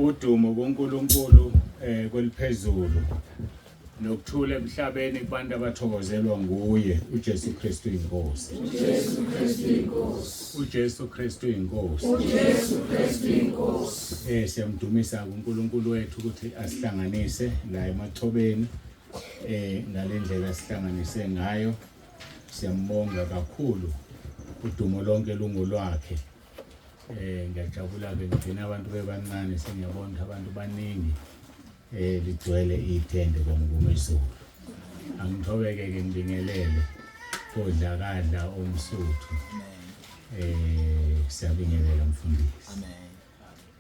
Udumo kuNkulunkulu kweliphezulu nokuthula emhlabeni kubantu abathokozelwa nguye uJesu Kristu inkosi. uJesu Kristu inkosi. uJesu Kristu inkosi. uJesu Kristu inkosi. Siyamdumisa uNkulunkulu wethu ukuthi asihlanganise la emathobeni ngalendlela sihlanganise ngayo. Siyambonga kakhulu, udumo lonke lungolwakhe. Ngiyajabula ke ngigcina abantu bebancane, sengiyabona ukuthi abantu baningi, ligcwele ithende kwaMngomezulu. Angithobeke ke ngibingelele kodlakadla omsuthu. Siyabingelela mfundisi. Amen.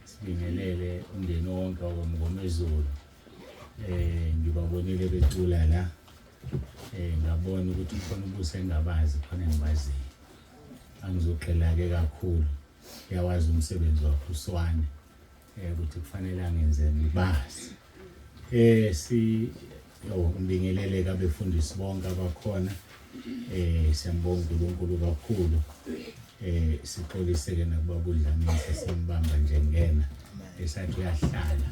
Sibingelele umndeni wonke wakwaMngomezulu. Ngibabonile becula la. Ngabona ukuthi khona ubuso engabazi, khona engibaziyo. Angizogxila ke kakhulu. Uyawazi umsebenzi wakhe uSwane, ukuthi kufanele angenze ngibazi. Si ngibingelele kabefundisi bonke abakhona. Siyambonga uNkulunkulu kakhulu. Sixolise ke nakubaba uDlamini, sesimbamba nje ngena esathi uyahlala.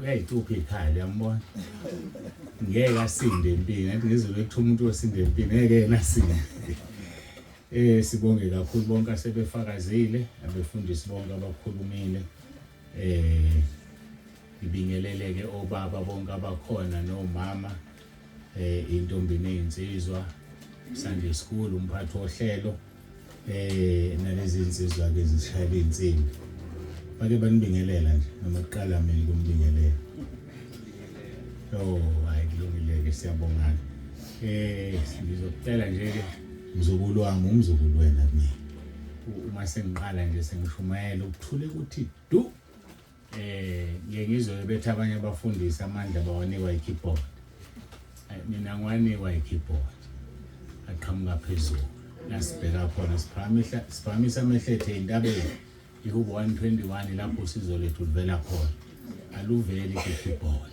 Uyayicupha ikhaya, uyambona. Ngeke asinde empini, ngathi ngizwe bekuthiwa umuntu osinda empini ngeke yena asinde. Sibonge kakhulu bonke asebefakazile, abefundisi bonke abakhulumile. Ngibingeleleke obaba bonke abakhona nomama, intombi nezinsizwa, Sunday school, umphathi wohlelo, nalezi insizwa ke zishayela insimbi. Bake banibingelela nje noma kuqala mina ukumbingelela. Oh, hayi kulungile ke, siyabonga. Ngizocela nje ke mzukulu wami, umzukulu wena kumina. Uma sengiqala nje sengishumayela ukuthule ukuthi du. Ngeke ngizwe bethi abanye abafundisi amandla bawanikwa i-keyboard. Mina ngiwanikwa i-keyboard. Aqhamuka phezulu. Nasibheka khona siphakamisa amehlo ethu entabeni. Ihubo 121 lapho usizo lethu luvela khona. Aluveli ku-keyboard.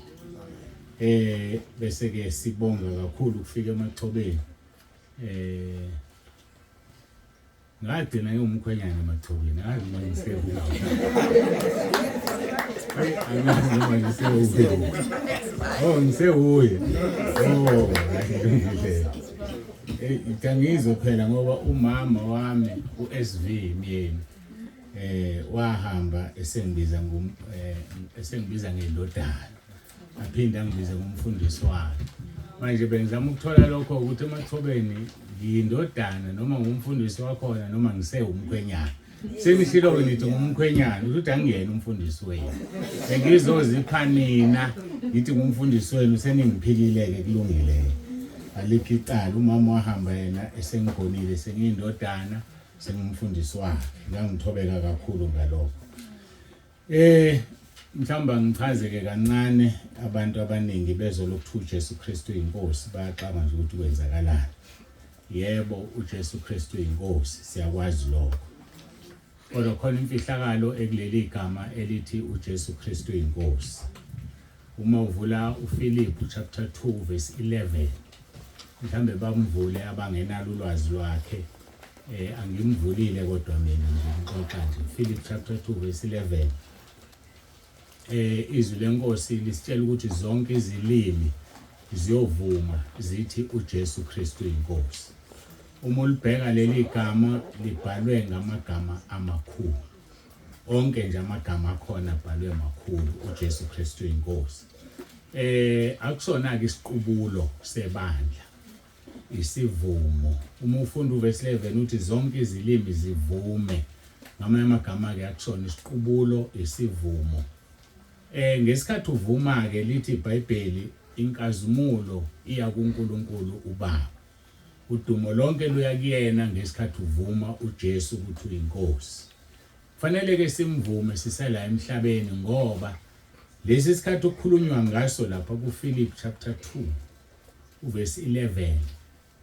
Bese ke sibonga kakhulu ukufika emathobeni. Ngagcina ngiwumkhwenyana emathobeni, angazi noma ngisewuye. Angazi noma ngisewuye. Oh, ngisewuye. Oh, kulungile. Ngangizwe phela ngoba umama wami uSV Myeni wahamba esengibiza esengibiza ngendodana, aphinde angibize ngumfundisi wakhe. Manje bengizama ukuthola lokho ukuthi emathobeni ngiyindodana noma ngumfundisi wakhona noma ngisewumkhwenyana. Senishilo-ke nithi ngumkhwenyana, ukuthi angiyena umfundisi wenu. Bengizozipha nina ngithi ngumfundisi wenu, seningiphikile-ke, kulungile-ke. Alikho icala, umama wahamba yena esengigonile, sengiyindodana, sengumfundisi wakhe. Ngangithobeka kakhulu ngalokho. Mhlawumbe angichaze-ke kancane, abantu abaningi bezwe lokuthiwa uJesu Kristu uyinkosi, bayaxaba nje ukuthi kwenzakalani. Yebo, uJesu Kristu uyinkosi, siyakwazi lokho. Kodwa khona imfihlakalo ekuleli gama elithi uJesu Kristu uyinkosi. Uma uvula uFilipu chapter 2 verse 11, mhlambe bamvule abangenalo ulwazi lwakhe. Angimvulile kodwa mina ngixoxa nje. Philip chapter 2 verse 11. Izwi lenkosi lisitshela ukuthi zonke izilimi ziyovuma zithi uJesu Kristu inkosi. Uma ulibheka leli gama libhalwe ngamagama amakhulu. Onke nje amagama akhona abhalwe makhulu, uJesu Kristu inkosi. Akusona ke isiqubulo sebandla, isivumo. Uma ufunda uverse 11 uthi zonke izilimi zivume. Ngamanye amagama ke akusona isiqubulo, isivumo. Ngesikhathi uvuma ke lithi iBhayibheli inkazimulo iya kuNkulunkulu uBaba. Udumo lonke luya kuyena ngesikhathi uvuma uJesu ukuthi uyinkosi. Kufanele ke simvume sisela emhlabeni, ngoba lesi sikhathi okukhulunywa ngaso lapha kuPhilip chapter 2 uverse 11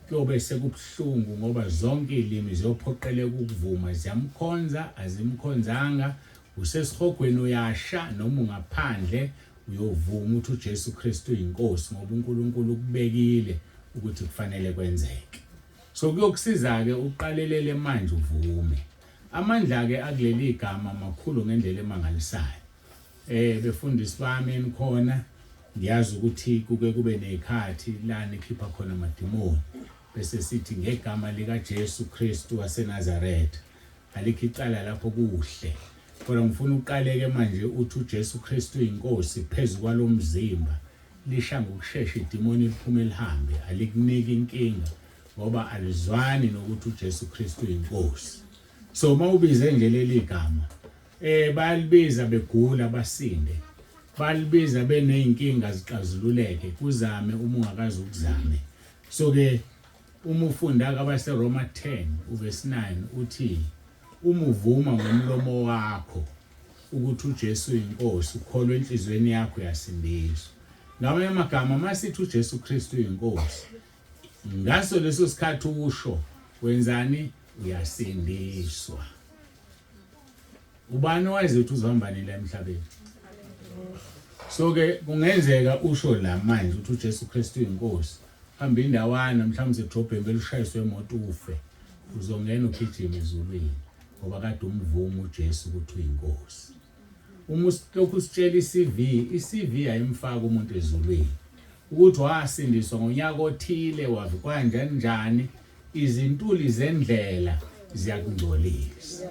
kuyobe sekubuhlungu, ngoba zonke izilimi ziyophoqeleka ukuvuma, ziyamkhonza azimkhonzanga, usesihogweni uyasha noma ungaphandle, uyovuma ukuthi uJesu Kristu uyinkosi, ngoba uNkulunkulu ukubekile ukuthi kufanele kwenzeke. So kuyokusiza ke uqalelele manje uvume. Amandla ke akuleli gama makhulu ngendlela emangalisayo. Befundisi bami enikhona, ngiyazi ukuthi kuke kube nezikhathi la nikhipha khona amadimoni, bese sithi ngegama lika Jesu Kristu waseNazaretha. Alikho icala lapho, kuhle. Kodwa ngifuna uqaleke manje uthi uJesu Kristu inkosi phezu kwalomzimba, lisha ngokushesha idimoni liphume lihambe, alikuniki inkinga ngoba alizwani nokuthi uJesu Kristu inkosi. So mawubize nje leli gama, bayalibiza begula basinde, balibiza beneyinkinga zixazululeke, kuzame uma ungakazi ukuzame. So ke uma ufunda kwabaseRoma 10 uverse 9 uthi uma uvuma ngomlomo wakho ukuthi uJesu uyinkosi, ukholwa enhliziyweni yakho, uyasindiswa. Ngamanye amagama, masithi uJesu Kristu uyinkosi, ngaso leso sikhathi usho wenzani? Uyasindiswa. Ubani owazi ukuthi uzohamba nini la emhlabeni? So ke kungenzeka usho la manje ukuthi uJesu Kristu uyinkosi, hamba indawana mhlawumbe edrobheni belushayiswe imoto ufe, uzongena ugijima ezulwini ngoba kade umvuma uJesu ukuthi uyinkosi. Uma usilokhu usitshela iCV, iCV ayimfaka umuntu ezulwini. Ukuthi wasindiswa ngonyaka othile, wavikwa kanjani njani, izintuli zendlela ziyakungcolisa.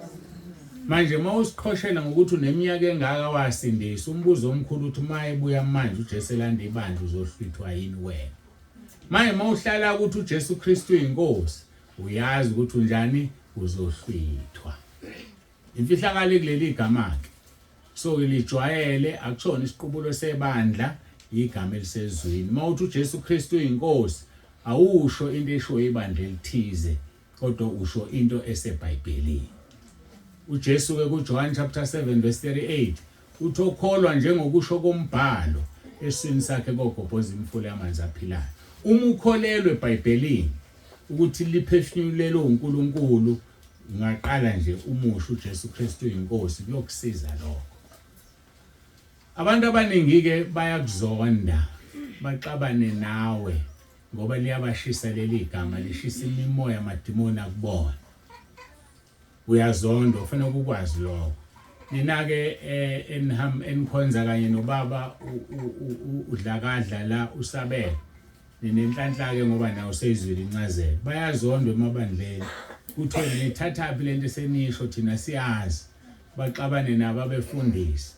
Manje uma usiqhoshela ngokuthi uneminyaka engaka wasindiswa, umbuzo omkhulu uthi uma ebuya manje uJesu elanda ibandla uzohlwithwa yini wena? Manje uma uhlala ukuthi uJesu Kristu uyinkosi, uyazi ukuthi unjani, uzohlwithwa. Imfihlakalo kuleli gama ke. So ke lijwayele, akushona isiqubulo sebandla, igama elisezwini. Uma uthi uJesu Kristu uyinkosi, awusho into eshiwo ibandla elithize, kodwa usho into eseBhayibhelini. uJesu ke kuJohn chapter 7 verse 38 uthi okholwa njengokusho kombhalo, eswini sakhe kogobhoza imifula yamanzi aphilayo. Uma ukholelwe eBhayibhelini ukuthi liphefumulelwe uNkulunkulu, ungaqala nje umusho uJesu Kristu uyinkosi, kuyokusiza lokho. Abantu abaningi ke bayakuzonda, baxabane nawe ngoba liyabashisa leli gama, lishisa imimoya, amadimoni akubona. Uyazondwa, ufanele ukukwazi lokho. Nina ke eniham enikhonza kanye nobaba uDlakadla la usabela, ninenhlanhla ke ngoba nawo seyizwile incazelo. Bayazondwa emabandleni, kuthiwe nithathaphi lento esenisho, thina siyazi. Baxabane nabo abefundisi,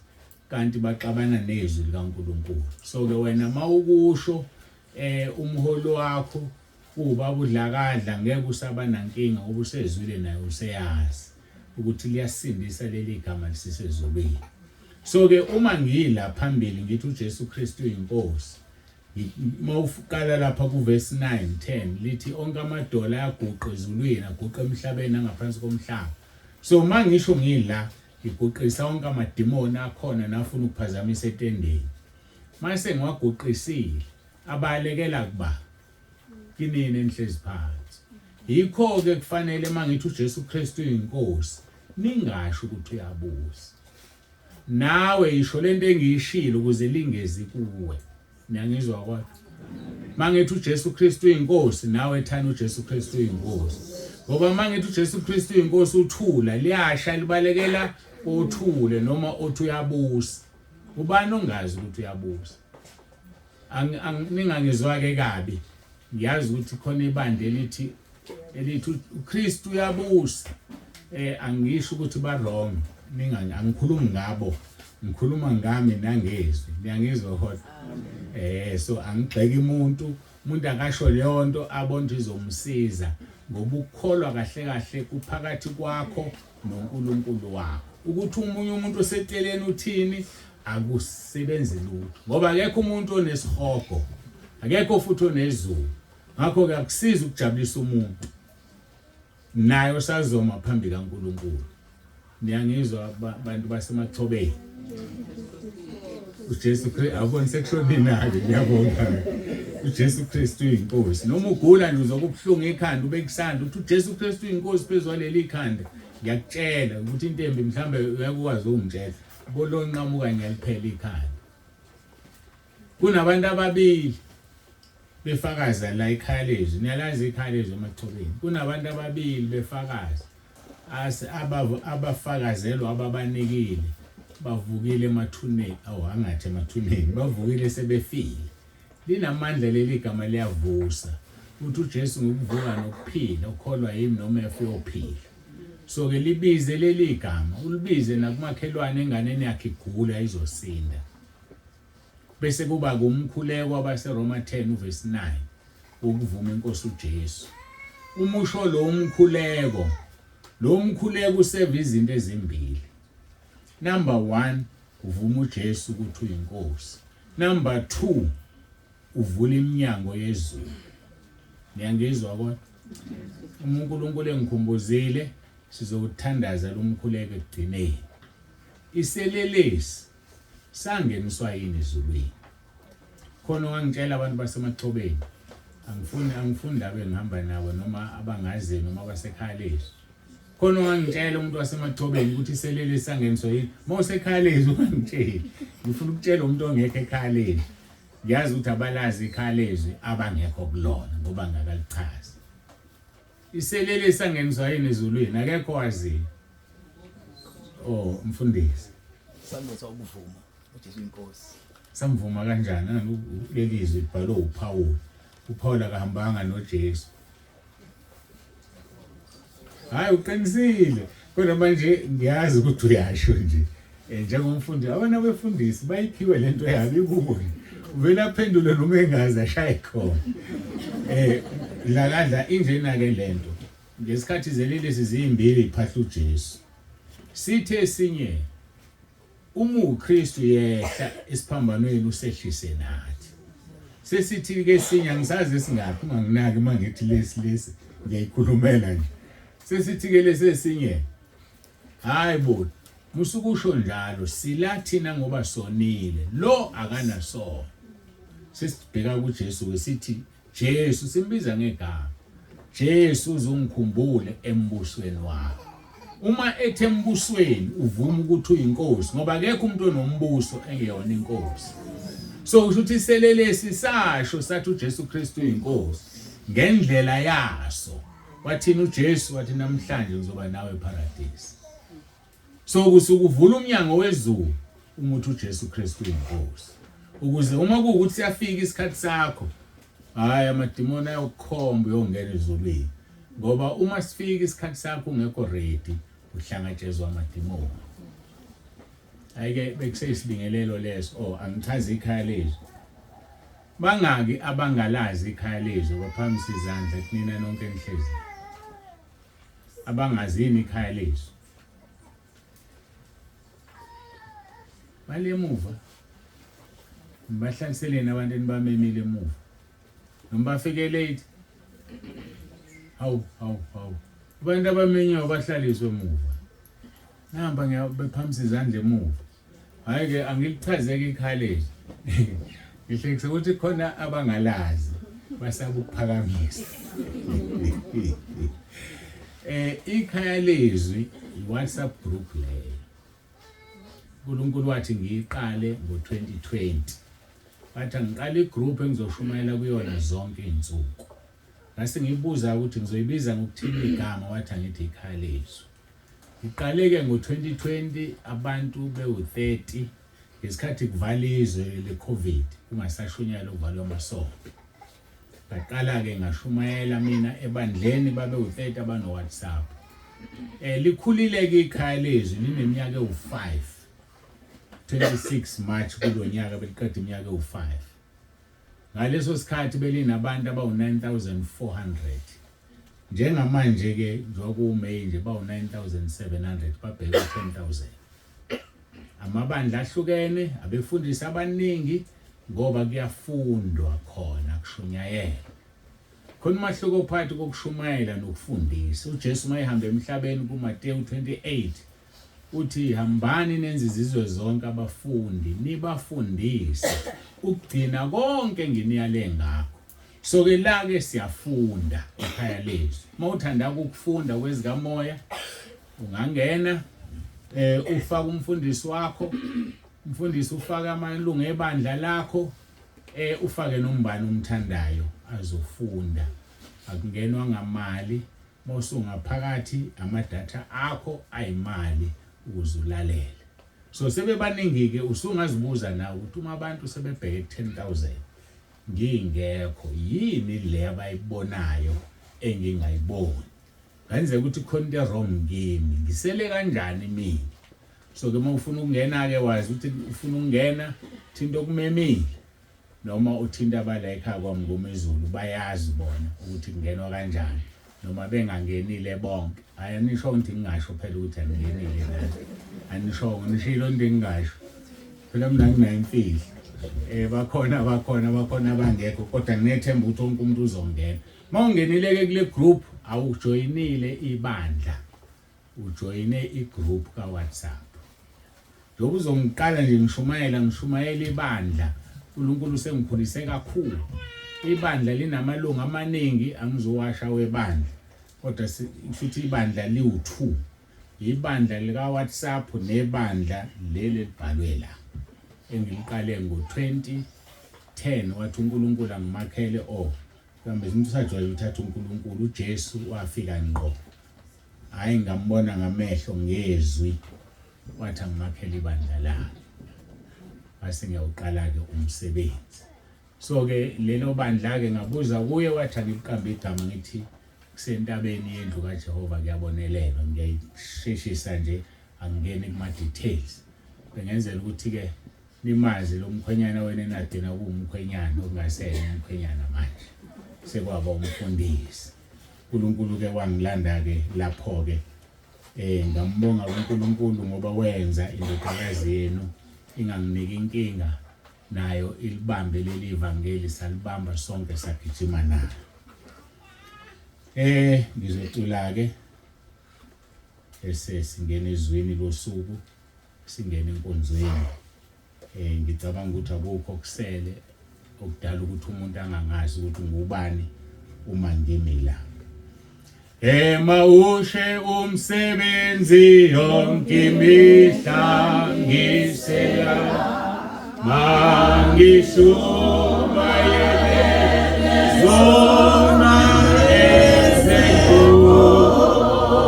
kanti baxabana nezwi likaNkulunkulu. So ke wena mawukusho umholi wakho ubaba uDlakadla, ngeke usaba nankinga ngoba usezwile naye, useyazi ukuthi liyasindisa leli gama lisisezulwini. So ke uma ngila phambili ngithi uJesu Kristu uyinkosi, mawuqala lapha kuverse 9 10 lithi onke amadola ayaguqa ezulwini, aguqa emhlabeni angaphansi komhlaba. So mangisho ngila, ngiguqisa onke amadimoni akhona nafuna ukuphazamisa etendeni. Mase ngiwaguqisile, abalekela kuba kinini enihlezi phansi. Yikho ke kufanele mangithi uJesu Kristu uyinkosi, ningasho ukuthi uyabusa. Nawe isho lento engiyishilo ukuze lingezi kuwe. Niyangizwa kodwa? Mangithi uJesu Kristu uyinkosi, nawe thana uJesu Kristu uyinkosi. Ngoba mangithi uJesu Kristu uyinkosi uthula, liyasha libalekela othule noma othi uyabusa. Ubani ongazi ukuthi uyabusa? Ningangizwa ke kabi. Ngiyazi ukuthi khona ibandla elithi uKristu uyabusa. Angisho ukuthi ba wrong, ningangi angikhulumi ngabo, ngikhuluma ngami nangezwi. Niyangizwa kodwa? So angigxeki umuntu, umuntu akasho leyo nto abona izomsiza, ngoba ukukholwa kahle kahle kuphakathi kwakho noNkulunkulu wakho. Ukuthi umunye umuntu oseceleni uthini akusebenzi lutho, ngoba akekho umuntu onesihogo, akekho futhi onezulu. Ngakho ke akusizi ukujabulisa umuntu, naye usazoma phambi kaNkulunkulu. Niyangizwa bantu baseMachobeni? uJesu Kristu awuboni sekushonina-ke, ngiyabonga. uJesu Kristu uyinkosi. Noma ugula nje uzokubuhlungu ikhanda, ubeke isandla uthi uJesu Kristu uyinkosi phezu kwaleli khanda, ngiyakutshela ukuthi into embi mhlambe uyakwazi ukungitshela bolonqamuka ngiyaliphela ikhanda. Kunabantu ababili befakaza la ekhaya lezwi, niyalazi ikhaya lezwi eMachobeni. Kunabantu ababili befakaza abafakazelwa ababanikile. Bavukile emathuneni, awu angathi emathuneni, bavukile sebefile. Linamandla leli gama liyavusa. Uthi uJesu ngokuvuka nokuphila, ukholwa yimi noma efa uyophila. So ke libize leli gama, ulibize nakumakhelwane enganeni yakhe igula izosinda. Bese kuba kumkhuleko wabaseRoma 10 uverse 9 ukuvuma inkosi uJesu. Umusho lo umkhuleko, lo mkhuleko useva izinto ezimbili. Number 1 uvuma uJesu ukuthi uyinkosi. Number 2 uvula iminyango yezulu. Niyangizwa kodwa? Uma uNkulunkulu engikhumbuzile sizowuthandaza lomkhuleko ekugcineni. Iselelesi sangeniswa yini ezulwini? Khona ongangitshela abantu basemachobeni. Angifuni angifuni labo engihamba nabo noma abangazi noma abasekhaya lethu. Khona ongangitshela umuntu wasemachobeni ukuthi iselelesi sangeniswa yini? Uma usekhaya lethu ungangitsheli. Ngifuna ukutshela umuntu ongekho ekhaya lethu. Ngiyazi ukuthi abalazi ikhaya lezwi abangekho kulona ngoba ngakalichazi. Iselelesi sangeniswa yini ezulwini? Akekho waziyo. Oh, mfundisi. Sangeniswa ukuvuma uJesu inkosi. Samvuma kanjani? Leli zwi libhalwe uPaul. uPaul akahambanga noJesu. Hayi uqinisile. Kodwa manje ngiyazi ukuthi uyasho nje. Eh, njengomfundi abana befundisi bayiphiwe lento yabo ikubo. Uvela aphendule noma engazi ashaye khona. Eh dlakadla injena ke lento. Ngesikhathi zelelesi ziyimbili iphahla uJesu. Sithe esinye uma uKristu yehla esiphambanweni usehlise nathi. Sesithi ke esinye angisazi esingaphi unganginaki uma ngithi lesi lesi ngiyayikhulumela nje. Sesithi ke lesi esinye hayi bo musukusho njalo sila thina ngoba sonile lo akanasono. Sesibheka kuJesu ke sithi Jesu simbiza ngegama. Jesu uzungikhumbule embusweni wakho. Uma ethe embusweni uvuma ukuthi uyinkosi ngoba akekho umuntu onombuso engeyona inkosi. So usho ukuthi iselelesi sasho sathi uJesu Kristu uyinkosi ngendlela yaso. Wathini uJesu wathi namhlanje ngizoba nawe eParadise. So kusukuvula umnyango wezulu uma uthi uJesu Kristu uyinkosi. Ukuze uma kuwukuthi siyafika isikhathi sakho, hayi amadimoni ayokukhomba uyongena ezulwini. Ngoba uma sifika isikhathi sakho ungekho ready, uhlangatshezwa amadimoni. Ayike bekuseyisibingelelo leso. Oh, angichazi ikhaya lezwi. Bangaki abangalazi ikhaya lezwi baphakamisa izandla kunina nonke enihlezi. Abangazini ikhaya lezwi. Bale emuva. Nibahlaliseleni abantu enibamemile emuva. Noma bafike late. Hawu hawu hawu. Abantu abamenyiwe bahlaliswe emuva. Namba ngiyabephamisa izandla emuva. Hayi ke angilichazeki ikhaya lezwi. Ngihlekisa ukuthi khona abangalazi basaba ukuphakamisa. Eh ikhaya lezwi i-WhatsApp group leyo. uNkulunkulu wathi ngiyiqale ngo-2020. Bathi angiqale igroup engizoshumayela kuyona zonke izinsuku. Ngase ngibuza ukuthi ngizoyibiza ngokuthini igama wathi angithi ikhaya lezwi. Iqale-ke ngo-2020 abantu bewu-30 ngesikhathi kuvala izwe le-Covid kungasashunyayelwa kuvalwe amasonto. Ngaqala-ke ngashumayela mina ebandleni babewu-30 abano-WhatsApp. Eh likhulile-ke ikhaya lezwi lineminyaka ewu-5. 26 March kulo nyaka beliqeda iminyaka ewu-5. Ngaleso sikhathi belinabantu abawu-9400. Njengamanje ke njengoba kuwuMay nje bawu-9700 babheke u-10000. Amabandla ahlukene, abefundisi abaningi ngoba kuyafundwa khona kushunyayelwa. Khona umahluko phakathi kokushumayela nokufundisa. UJesu mayehamba emhlabeni kuMateyu 28 uthi hambani nenze izizwe zonke abafundi nibafundise ukugcina konke enginiyale ngakho. So ke la ke siyafunda ekhaya lethu. Uma uthanda ukufunda kwezikamoya ungangena eh ufaka umfundisi wakho, umfundisi ufaka amalungu ebandla lakho eh ufake nombani omthandayo azofunda. Akungenwa ngamali mawusungaphakathi amadatha akho ayimali ukuze ulalele. So sebebaningi-ke, usungazibuza nawe ukuthi uma abantu sebebheke ku-10,000 ngingekho, yini le abayibonayo engingayiboni? Ngenzeka ukuthi khona into e-wrong kimi, ngisele kanjani mina? So-ke uma ufuna ukungena-ke, wazi ukuthi ufuna ukungena, thinta okumemile noma uthinta abala ekhaya kwaMngomezulu, bayazi bona ukuthi kungenwa kanjani, noma bengangenile bonke. Hhayi, anisho ukuthi ngingasho phela ukuthi angingenile nani, anisho, nishilo into engingasho phela, mina nginayo imfihlo. Bakhona bakhona bakhona abangekho, kodwa nginethemba ukuthi wonke umuntu uzongena. Uma ungenile-ke kule group, awujoyinile ibandla, ujoyine i-group ka-WhatsApp. Njengoba uzongiqala nje ngishumayela, ngishumayela ibandla, uNkulunkulu usengikhulise kakhulu. Ibandla linamalungu amaningi, angizowasha webandla, kodwa futhi ibandla liwu-2, ibandla lika-WhatsApp nebandla leli elibhalwe la engiliqale ngo-2010. Wathi uNkulunkulu angimakhele, oh mhlawumbe umuntu usajwayele ukuthatha uNkulunkulu, uJesu wafika ngqo, hhayi ngambona ngamehlo, ngezwi, wathi angimakhele ibandla lakhe, base ngiyawuqala-ke umsebenzi. So-ke lelo bandla-ke ngabuza kuye, wathi angiliqambe igama, ngithi kusentabeni yendlu kaJehova kuyabonelelwa. Ngiyayisheshisa nje, angingeni kuma-details, bengenzela ukuthi-ke nimazi lo mkhwenyana wena enagcina kuwumkhwenyana okungaseyena umkhwenyana manje, sekwaba umfundisi. uNkulunkulu-ke wangilanda-ke lapho-ke, ngambonga uNkulunkulu ngoba wenza indodakazi yenu inganginiki inkinga, nayo ilibambe leli ivangeli, salibamba sonke, sagijima nalo. Ngizocula-ke ese singena ezwini losuku, singena enkonzweni. Ngicabanga ukuthi akukho okusele okudala ukuthi umuntu angangazi ukuthi ngubani uma ngimi la. Emawushe umsebenzi yonke imihla ngisela, mangishumayele zona ezenkulu,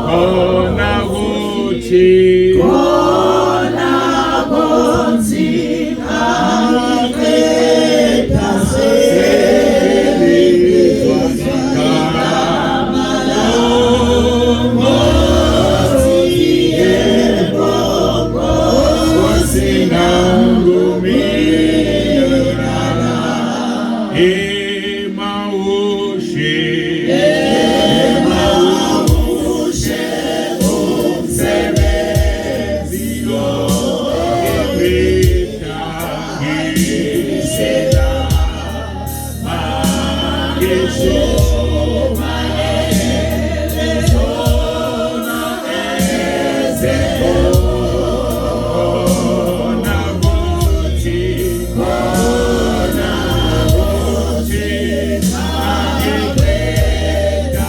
khona kuthi khona konzima qeda selibizwa igama Nkosi yebo Nkosi nangumina emawushe Emawushe umsebenzi yonke imihla ngisela, mangishumayele zona ezenkulu, khona kuthi khona kuthi angiqeda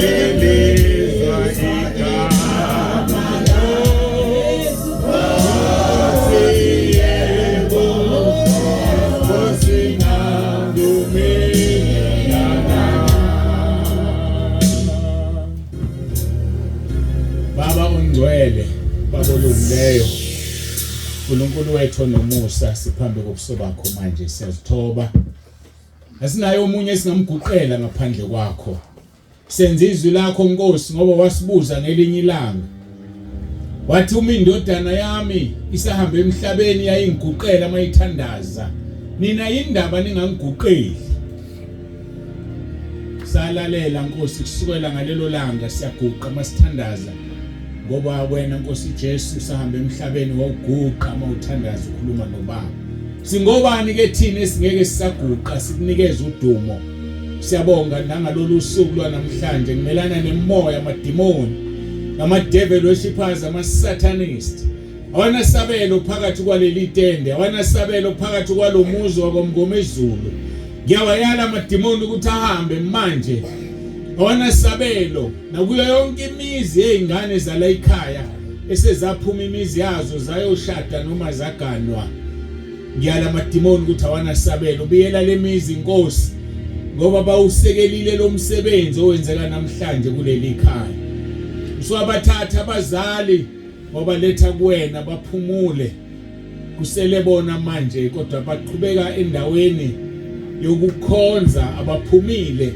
selibizwa igama Nkosi yebo Nkosi nangumina. Baba ongcwele, Baba olungileyo, uNkulunkulu wethu onomusa, siphambi kobuso bakho manje, siyazithoba. Asinaye omunye esingamguqela ngaphandle kwakho. Senza izwi lakho Nkosi, ngoba wasibuza ngelinye ilanga. Wathi uma indodana yami isahamba emhlabeni yayingiguqela mayithandaza, nina indaba ningangiguqeli. Salalela Nkosi, kusukela ngalelo langa siyaguqa masithandaza, ngoba wena Nkosi Jesu usahamba emhlabeni wawuguqa mawuthandaza ukhuluma noBaba. Singobani ke thina esingeke sisaguqa sikunikeze udumo? Siyabonga nangalolu suku lwanamhlanje, ngimelana nemoya, amadimoni, ama-devil worshippers, ama-satanist, awanasabelo phakathi kwaleli tende, awanasabelo phakathi kwalomuzi wakwamngomezulu. Ngiyawayala amadimoni ukuthi ahambe manje, awanasabelo nakuyo yonke imizi yezingane zala ekhaya esezaphuma imizi yazo zayoshada noma zaganwa. Ngiyala amadimoni ukuthi awanasabelo, biyela lemizi Nkosi, ngoba bawusekelile lo msebenzi owenzeka namhlanje kuleli khaya. Usuwabathatha abazali Wabaletha kuwena baphumule. Kusele bona manje kodwa baqhubeka endaweni yokukhonza abaphumile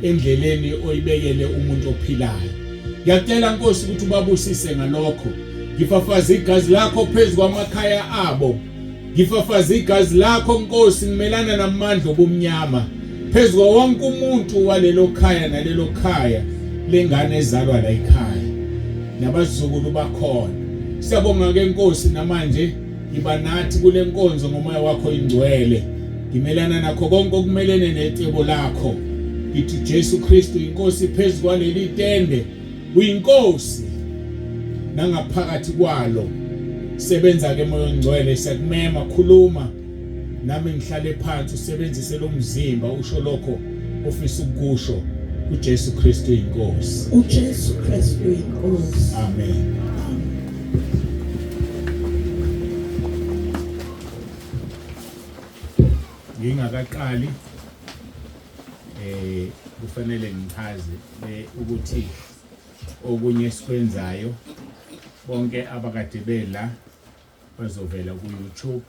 endleleni oyibekele umuntu ophilayo. Ngiyacela Nkosi ukuthi ubabusise ngalokho. Ngifafaza igazi lakho phezu kwamakhaya abo. Ngifafaza igazi lakho Nkosi ngimelana namandla obumnyama phezu kwa wonke umuntu walelo khaya nalelo khaya lengane ezalwa la ekhaya nabazukulu bakhona. Siyabonga ke Nkosi namanje iba nathi kule nkonzo ngomoya wakho ingcwele. Ngimelana nakho konke okumelene necebo lakho. Ngithi Jesu Kristu inkosi phezu kwaleli tende uyinkosi nangaphakathi kwalo. Sebenza ke moya ongcwele siyakumema khuluma nami ngihlale phansi usebenzise lo mzimba usho lokho ofisa ukukusho uJesu Kristu inkosi. uJesu Kristu inkosi. Amen. Ngingakaqali eh kufanele ngichaze ukuthi okunye esikwenzayo bonke abakade bela bazovela ku YouTube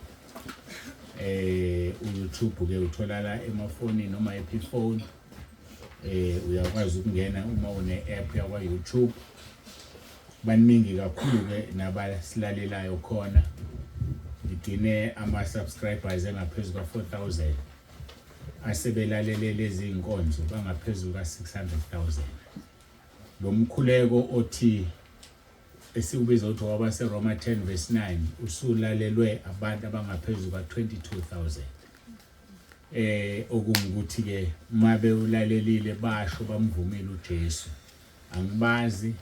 eh uYouTube ke utholala emafonini noma ephi phone eh uyakwazi ukungena uma une app yakwa YouTube baningi kakhulu ke nabasilalelayo khona ngigcine ama subscribers engaphezulu ka 4000 asebelalele lezi nkonzo bangaphezulu ka 600,000 lo mkhuleko othi esiwubiza ukuthi wabaseRoma 10 verse 9 usulalelwe abantu abangaphezulu ka 22000 eh okungukuthi ke mabe ulalelile basho bamvumile uJesu angibazi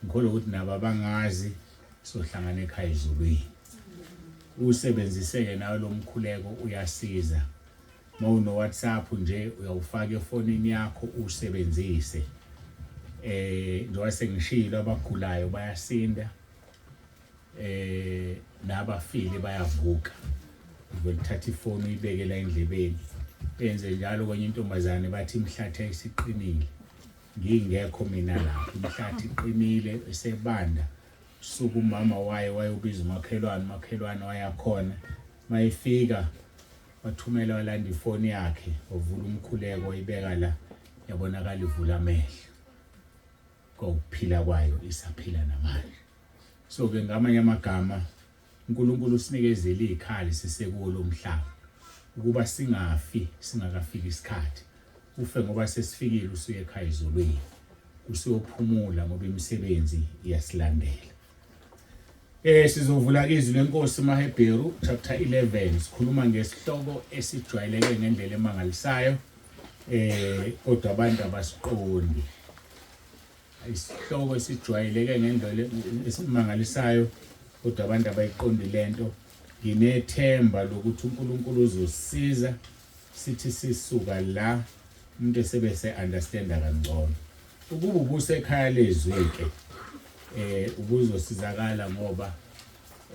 ngikholwa ukuthi nabo abangazi sohlangana ekhaya ezulwini usebenziseke nawe lo mkhuleko uyasiza mawuno WhatsApp nje uyawufaka efonini yakho usebenzise eh njengoba sengishilo abagulayo bayasinda eh nabafile bayavuka ngithatha ifoni uyibeke la endlebeni benze njalo kwenye intombazane bathi imhlatha isiqinile ngingekho mina lapho imhlathi iqinile esebanda suku umama waye wayobiza umakhelwane umakhelwane wayakhona mayifika wathumela walanda ifoni yakhe wavula umkhuleko wayibeka la yabonakala ivula amehlo kokuphila kwayo isaphila namanje so ke ngamanye amagama uNkulunkulu usinikezele izikhali sisekuwo lomhlaba ukuba singafi singakafiki isikhathi ufe ngoba sesifikile usuye ekhaya ezulwini usuyophumula ngoba imisebenzi iyasilandela Eh sizovula izwi lenkosi maHebheru chapter 11 sikhuluma ngesihloko esijwayeleke ngendlela emangalisayo eh kodwa abantu abasiqondi isihloko esijwayeleke ngendlela esimangalisayo kodwa abantu abayiqondi lento nginethemba lokuthi uNkulunkulu uzosiza sithi sisuka la umuntu esebese understanda kangcono ukuba ubusekhaya lezwi ke eh ubuzosizakala ngoba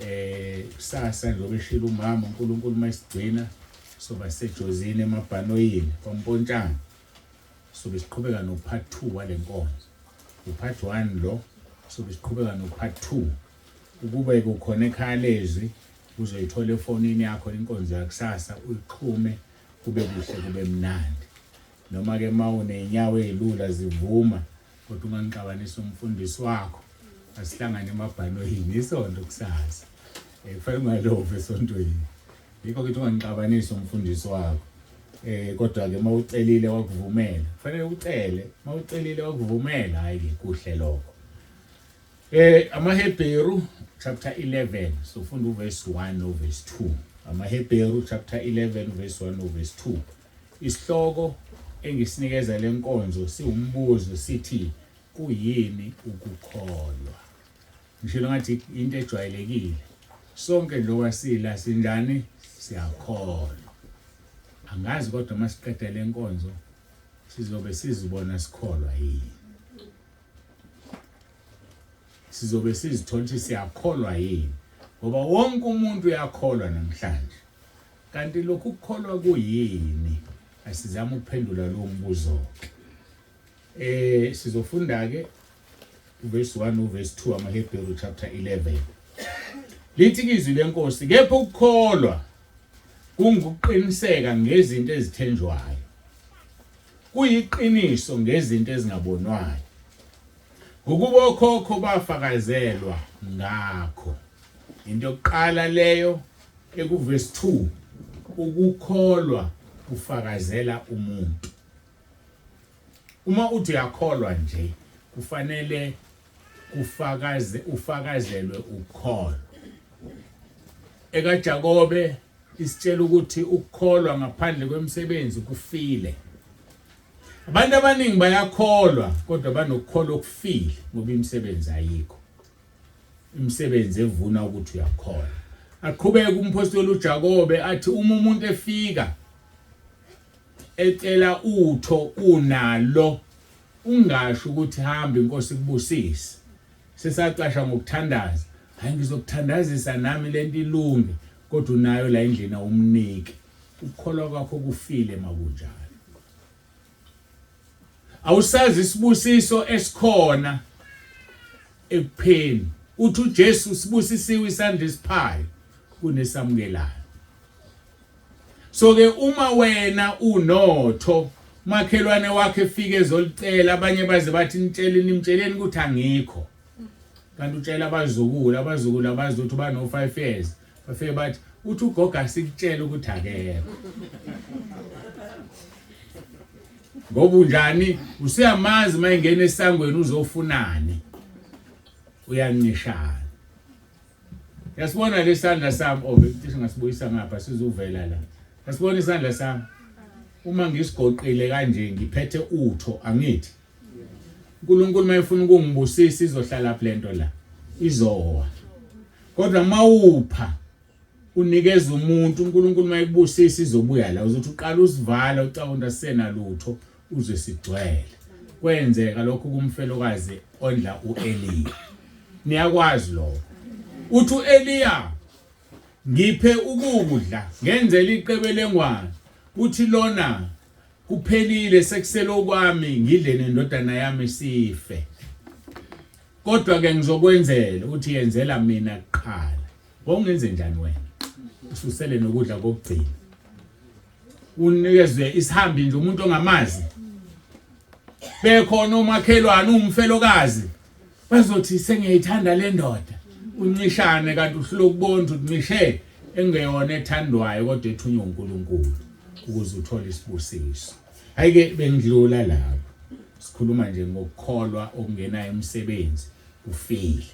eh kusasa njengoba eshilo umama uNkulunkulu mayisigcina soba sejozini emabhanoyini kwampontshana sobe siqhubeka no part 2 walenkonzo u part 1 lo sobe siqhubeka no part 2 ukube kukhona ekhaya lezwi uzoyithola efonini yakho inkonzo yakusasa uyixhume kube kuhle kube mnandi noma ke uma uney'nyawo ey'lula zivuma kodwa ungangixabanisa umfundisi wakho asihlangane emabhanoyini isonto kusasa um kufanele ungalovi esontweni yikho kithi ungangixabanisi umfundisi wakho eh kodwa ke mawucelile wakuvumela kufanele ucele mawucelile wakuvumela hayi ke kuhle lokho eh amaHebheru chapter 11 sofunda uverse 1 no verse 2 amaHebheru chapter 11 verse 1 no verse 2 isihloko engisinikeza lenkonzo siwumbuzo sithi kuyini ukukholwa Ngishilo ngathi into ejwayelekile. Sonke njengoba sila sinjani siyakholwa. Angazi kodwa uma siqeda le nkonzo sizobe sizibona sikholwa yini. Sizobe sizithola ukuthi siyakholwa yini. Ngoba wonke umuntu uyakholwa namhlanje. Kanti lokhu kukholwa kuyini? Asizame ukuphendula lo mbuzo. Eh sizofunda ke Uverse 1 uverse 2 amaHebheru chapter 11. Lithi izwi lenkosi kepha ukukholwa kungukuqiniseka ngezinto ezithenjwayo. Kuyiqiniso ngezinto ezingabonwayo. Ngokuba okhokho bafakazelwa ngakho. Into yokuqala leyo ekuvesi 2 ukukholwa kufakazela umuntu. Uma uthi uyakholwa nje kufanele kufakaze ufakazelwe ukukholwa. EkaJakobe isitshela ukuthi ukukholwa ngaphandle kwemisebenzi kufile. Abantu abaningi bayakholwa kodwa banokukholwa okufile ngoba imisebenzi ayikho. Imisebenzi evuna ukuthi uyakholwa. Aqhubeke umphostoli uJakobe athi uma umuntu efika ecela utho unalo ungasho ukuthi hamba inkosi kubusise. Sesacasha ngokuthandaza. Hayi ngizokuthandazisa nami lento ilunge kodwa unayo la endlini awumniki. Ukukholwa kwakho kufile makunjalo. Awusazi isibusiso esikhona ekupheni. Uthi uJesu sibusisiwe isandla esiphayo kunesamukelayo. So ke uma wena unotho makhelwane wakhe efike ezolicela abanye baze bathi nitshele nimtsheleni ukuthi angikho. Kanti utshela abazukulu abazukulu abazi ukuthi bano 5 years bafike bathi uthi ugogo asikutshela ukuthi akekho. Ngoba unjani usuyamazi mayingena esangweni uzofunani uyancishana. Yasibona lesandla sami oh cishe ngasibuyisa ngapha sizuvela la. Yasibona isandla sami. Uma ngisigoqile kanje ngiphethe utho angithi. uNkulunkulu mayefuna ukungibusisa izohlala lento la. Izowa. Kodwa mawupha unikeza umuntu uNkulunkulu mayekubusisa izobuya la uzothi uqala usivala ucabanga asena lutho uze sigcwele. Kwenzeka lokho kumfelokazi ondla uEliya. Niyakwazi lokho. Uthi uEliya ngiphe ukudla ngenzela iqebelengwane. Uthi lona kuphelile sekusele okwami ngidle nendodana yami sife. Kodwa ke ngizokwenzela uthi yenzela mina kuqala. Wawungenze njani wena? Ususele nokudla kokugcina. Unikezwe isihambi nje umuntu ongamazi. Bekhona umakhelwane umfelokazi. Bazothi sengiyayithanda le ndoda. Uncishane kanti uhlula ukubona ukuthi uncishe engeyona ethandwayo kodwa ethunywa uNkulunkulu ukuze uthole isibusiso. Hayi ke bengidlula lapho. Sikhuluma nje ngokukholwa okungenayo imisebenzi kufile.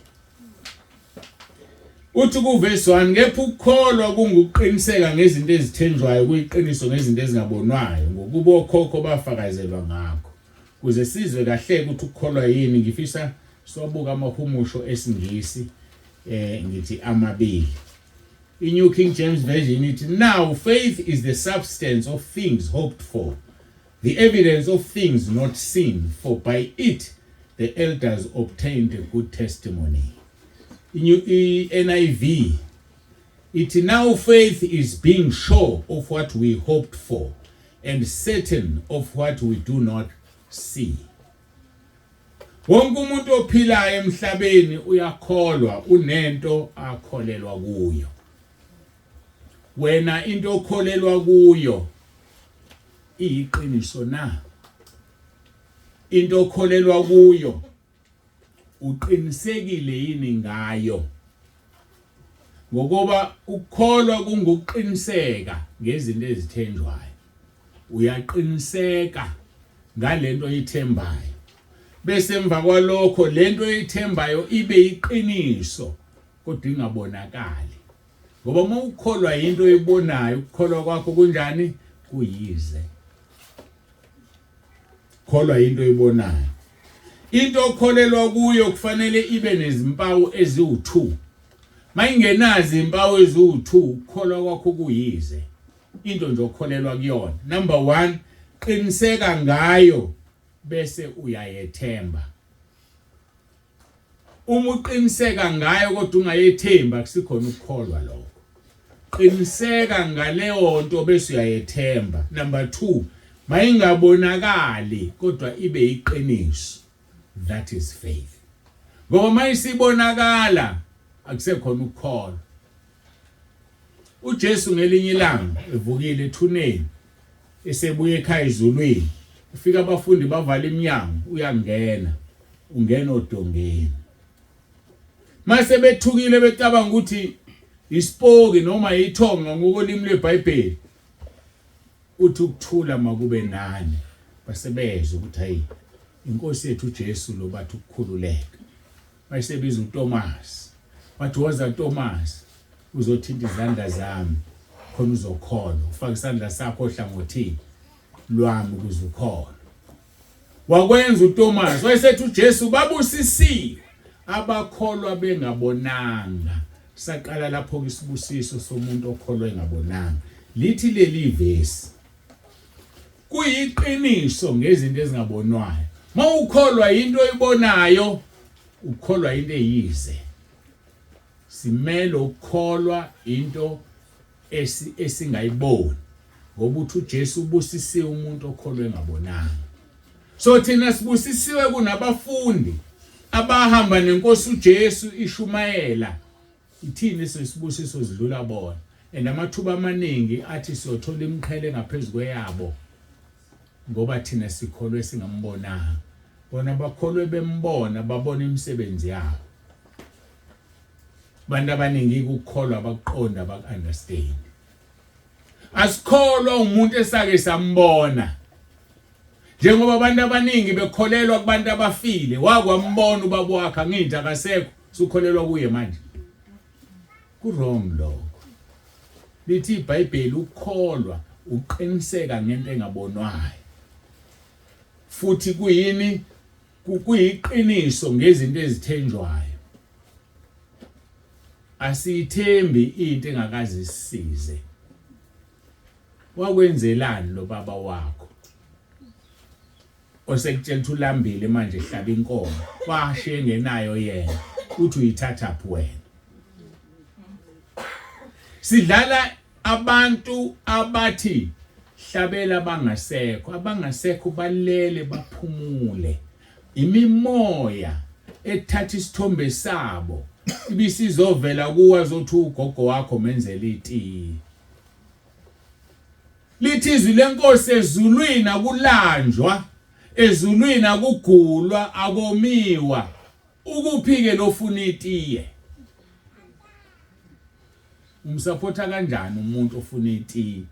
Uthi kuvesi 1 kepha ukukholwa kungukuqiniseka ngezinto ezithenjwayo kuyiqiniso ngezinto ezingabonwayo ngokuba okhokho bafakazelwa ngakho. Kuze sizwe kahle ukuthi ukukholwa yini ngifisa sobuka amahumusho esiNgisi eh ngithi amabili. I-New King James Version ithi now faith is the substance of things hoped for the evidence of things not seen for by it the elders obtained a good testimony. I-NIV ithi now faith is being sure of what we hoped for and certain of what we do not see. Wonke umuntu ophilayo emhlabeni uyakholwa unento akholelwa kuyo. Wena into okholelwa kuyo iyiqiniso na? Into okholelwa kuyo uqinisekile yini ngayo? Ngokuba ukukholwa kungukuqiniseka ngezinto ezithenjwayo. Uyaqiniseka ngalento oyithembayo. Bese emva kwalokho lento oyithembayo ibe iqiniso kodwa ingabonakali. Ngoba uma ukholwa into oyibonayo ukukholwa kwakho kunjani? Kuyize. Kholwa into oyibonayo. Into okholelwa kuyo kufanele ibe nezimpawu eziwu2. Mayingenazi impawu eziwu2 ukukholwa kwakho kuyize. Into nje okholelwa kuyona. Number 1, qiniseka ngayo bese uyayethemba. Uma uqiniseka ngayo kodwa ungayethembi akusikhona ukukholwa lokho. Qiniseka ngaleyo nto bese uyayethemba. Number 2, mayingabonakali kodwa ibe iqiniso. That is faith. Ngoba mayisibonakala akusekhona ukukholwa. UJesu ngelinye ilanga evukile ethuneni esebuye ekhaya ezulwini ufika abafundi bavala iminyango uyangena ungena odongeni mase bethukile becabanga ukuthi isipoki noma ithonga ngokolimi lweBhayibheli uthi ukuthula makube nani basebezwa ukuthi hayi inkosi yethu uJesu lo bathi ukukhululeka Wayesebiza uTomas. Wathi woza Tomas uzothinta izandla zami khona uzokholwa. Ufake isandla sakho ohlangothini lwami ukuze ukholwe. Wakwenza uTomas wayesethi uJesu babusisiwe abakholwa bengabonanga. Saqala lapho isibusiso somuntu okholwa engabonanga. Lithi leli vesi Kuyiqiniso ngezinto ezingabonwayo. Mawukholwa into oyibonayo, ukholwa into eyize. Simele ukukholwa into esingayiboni ngoba uthi uJesu ubusisiwe umuntu okholwe engabonanga. So thina sibusisiwe kunabafundi abahamba nenkosi uJesu ishumayela Ithini sisibusiso zidlula bona and amathuba amaningi athi siyothola imiqhele ngaphezulu kweyabo ngoba thina sikholwe singambonanga bona bakholwe bembona babona imisebenzi yabo abantu abaningi ukukholwa abakuqonda abaku-understand asikholwa umuntu esake sambona njengoba abantu abaningi bekholelwa kubantu abafile wakwambona ubaba wakhe angithi akasekho sukholelwa kuye manje ku wrong lokho lithi iBhayibheli ukukholwa uqiniseka ngento engabonwayo futhi kuyini kuyiqiniso ngezinto ezithenjwayo asiyithembi into engakaze isisize Wakwenzelani lo baba wakho? Osekutshela ukuthi ulambile manje hlaba inkomo. Washiye engenayo yena. Uthi uyithathaphi wena? Sidlala abantu abathi hlabela abangasekho, abangasekho balele baphumule. Imimoya ethatha isithombe sabo ibisizovela kuwe azothi ugogo wakho menzela itiye. Lithi izwi lenkosi ezulwini akulanjwa, ezulwini akugulwa, akomiwa. Ukuphi-ke lofuna itiye? Umsapotha kanjani umuntu ofuna itiye?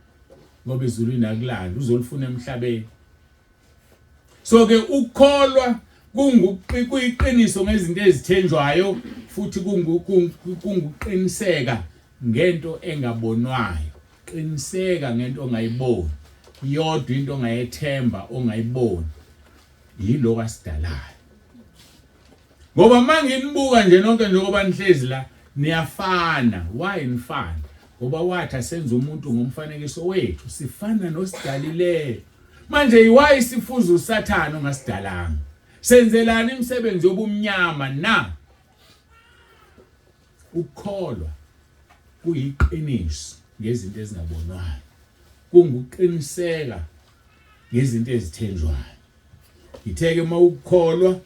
Ngoba ezulwini akulanjwa, uzolifuna emhlabeni. So ke ukukholwa kungukuyiqiniso ngezinto ezithenjwayo futhi kunguqiniseka ngento engabonwayo. Qiniseka ngento ongayiboni. Iyodwa into ongayethemba ongayiboni yilo asidalayo. Ngoba manginibuka nje nonke njengoba nihlezi la niyafana. Why nifana? Ngoba wathi asenze umuntu ngomfanekiso wethu, sifana nosidalileyo. Manje why sifuza uSathane ongasidalanga? Senzelani imisebenzi yobumnyama na? Ukukholwa kuyiqiniso ngezinto ezingabonwayo. Kunguqiniseka ngezinto ezithenjwayo. Ngitheke uma ukukholwa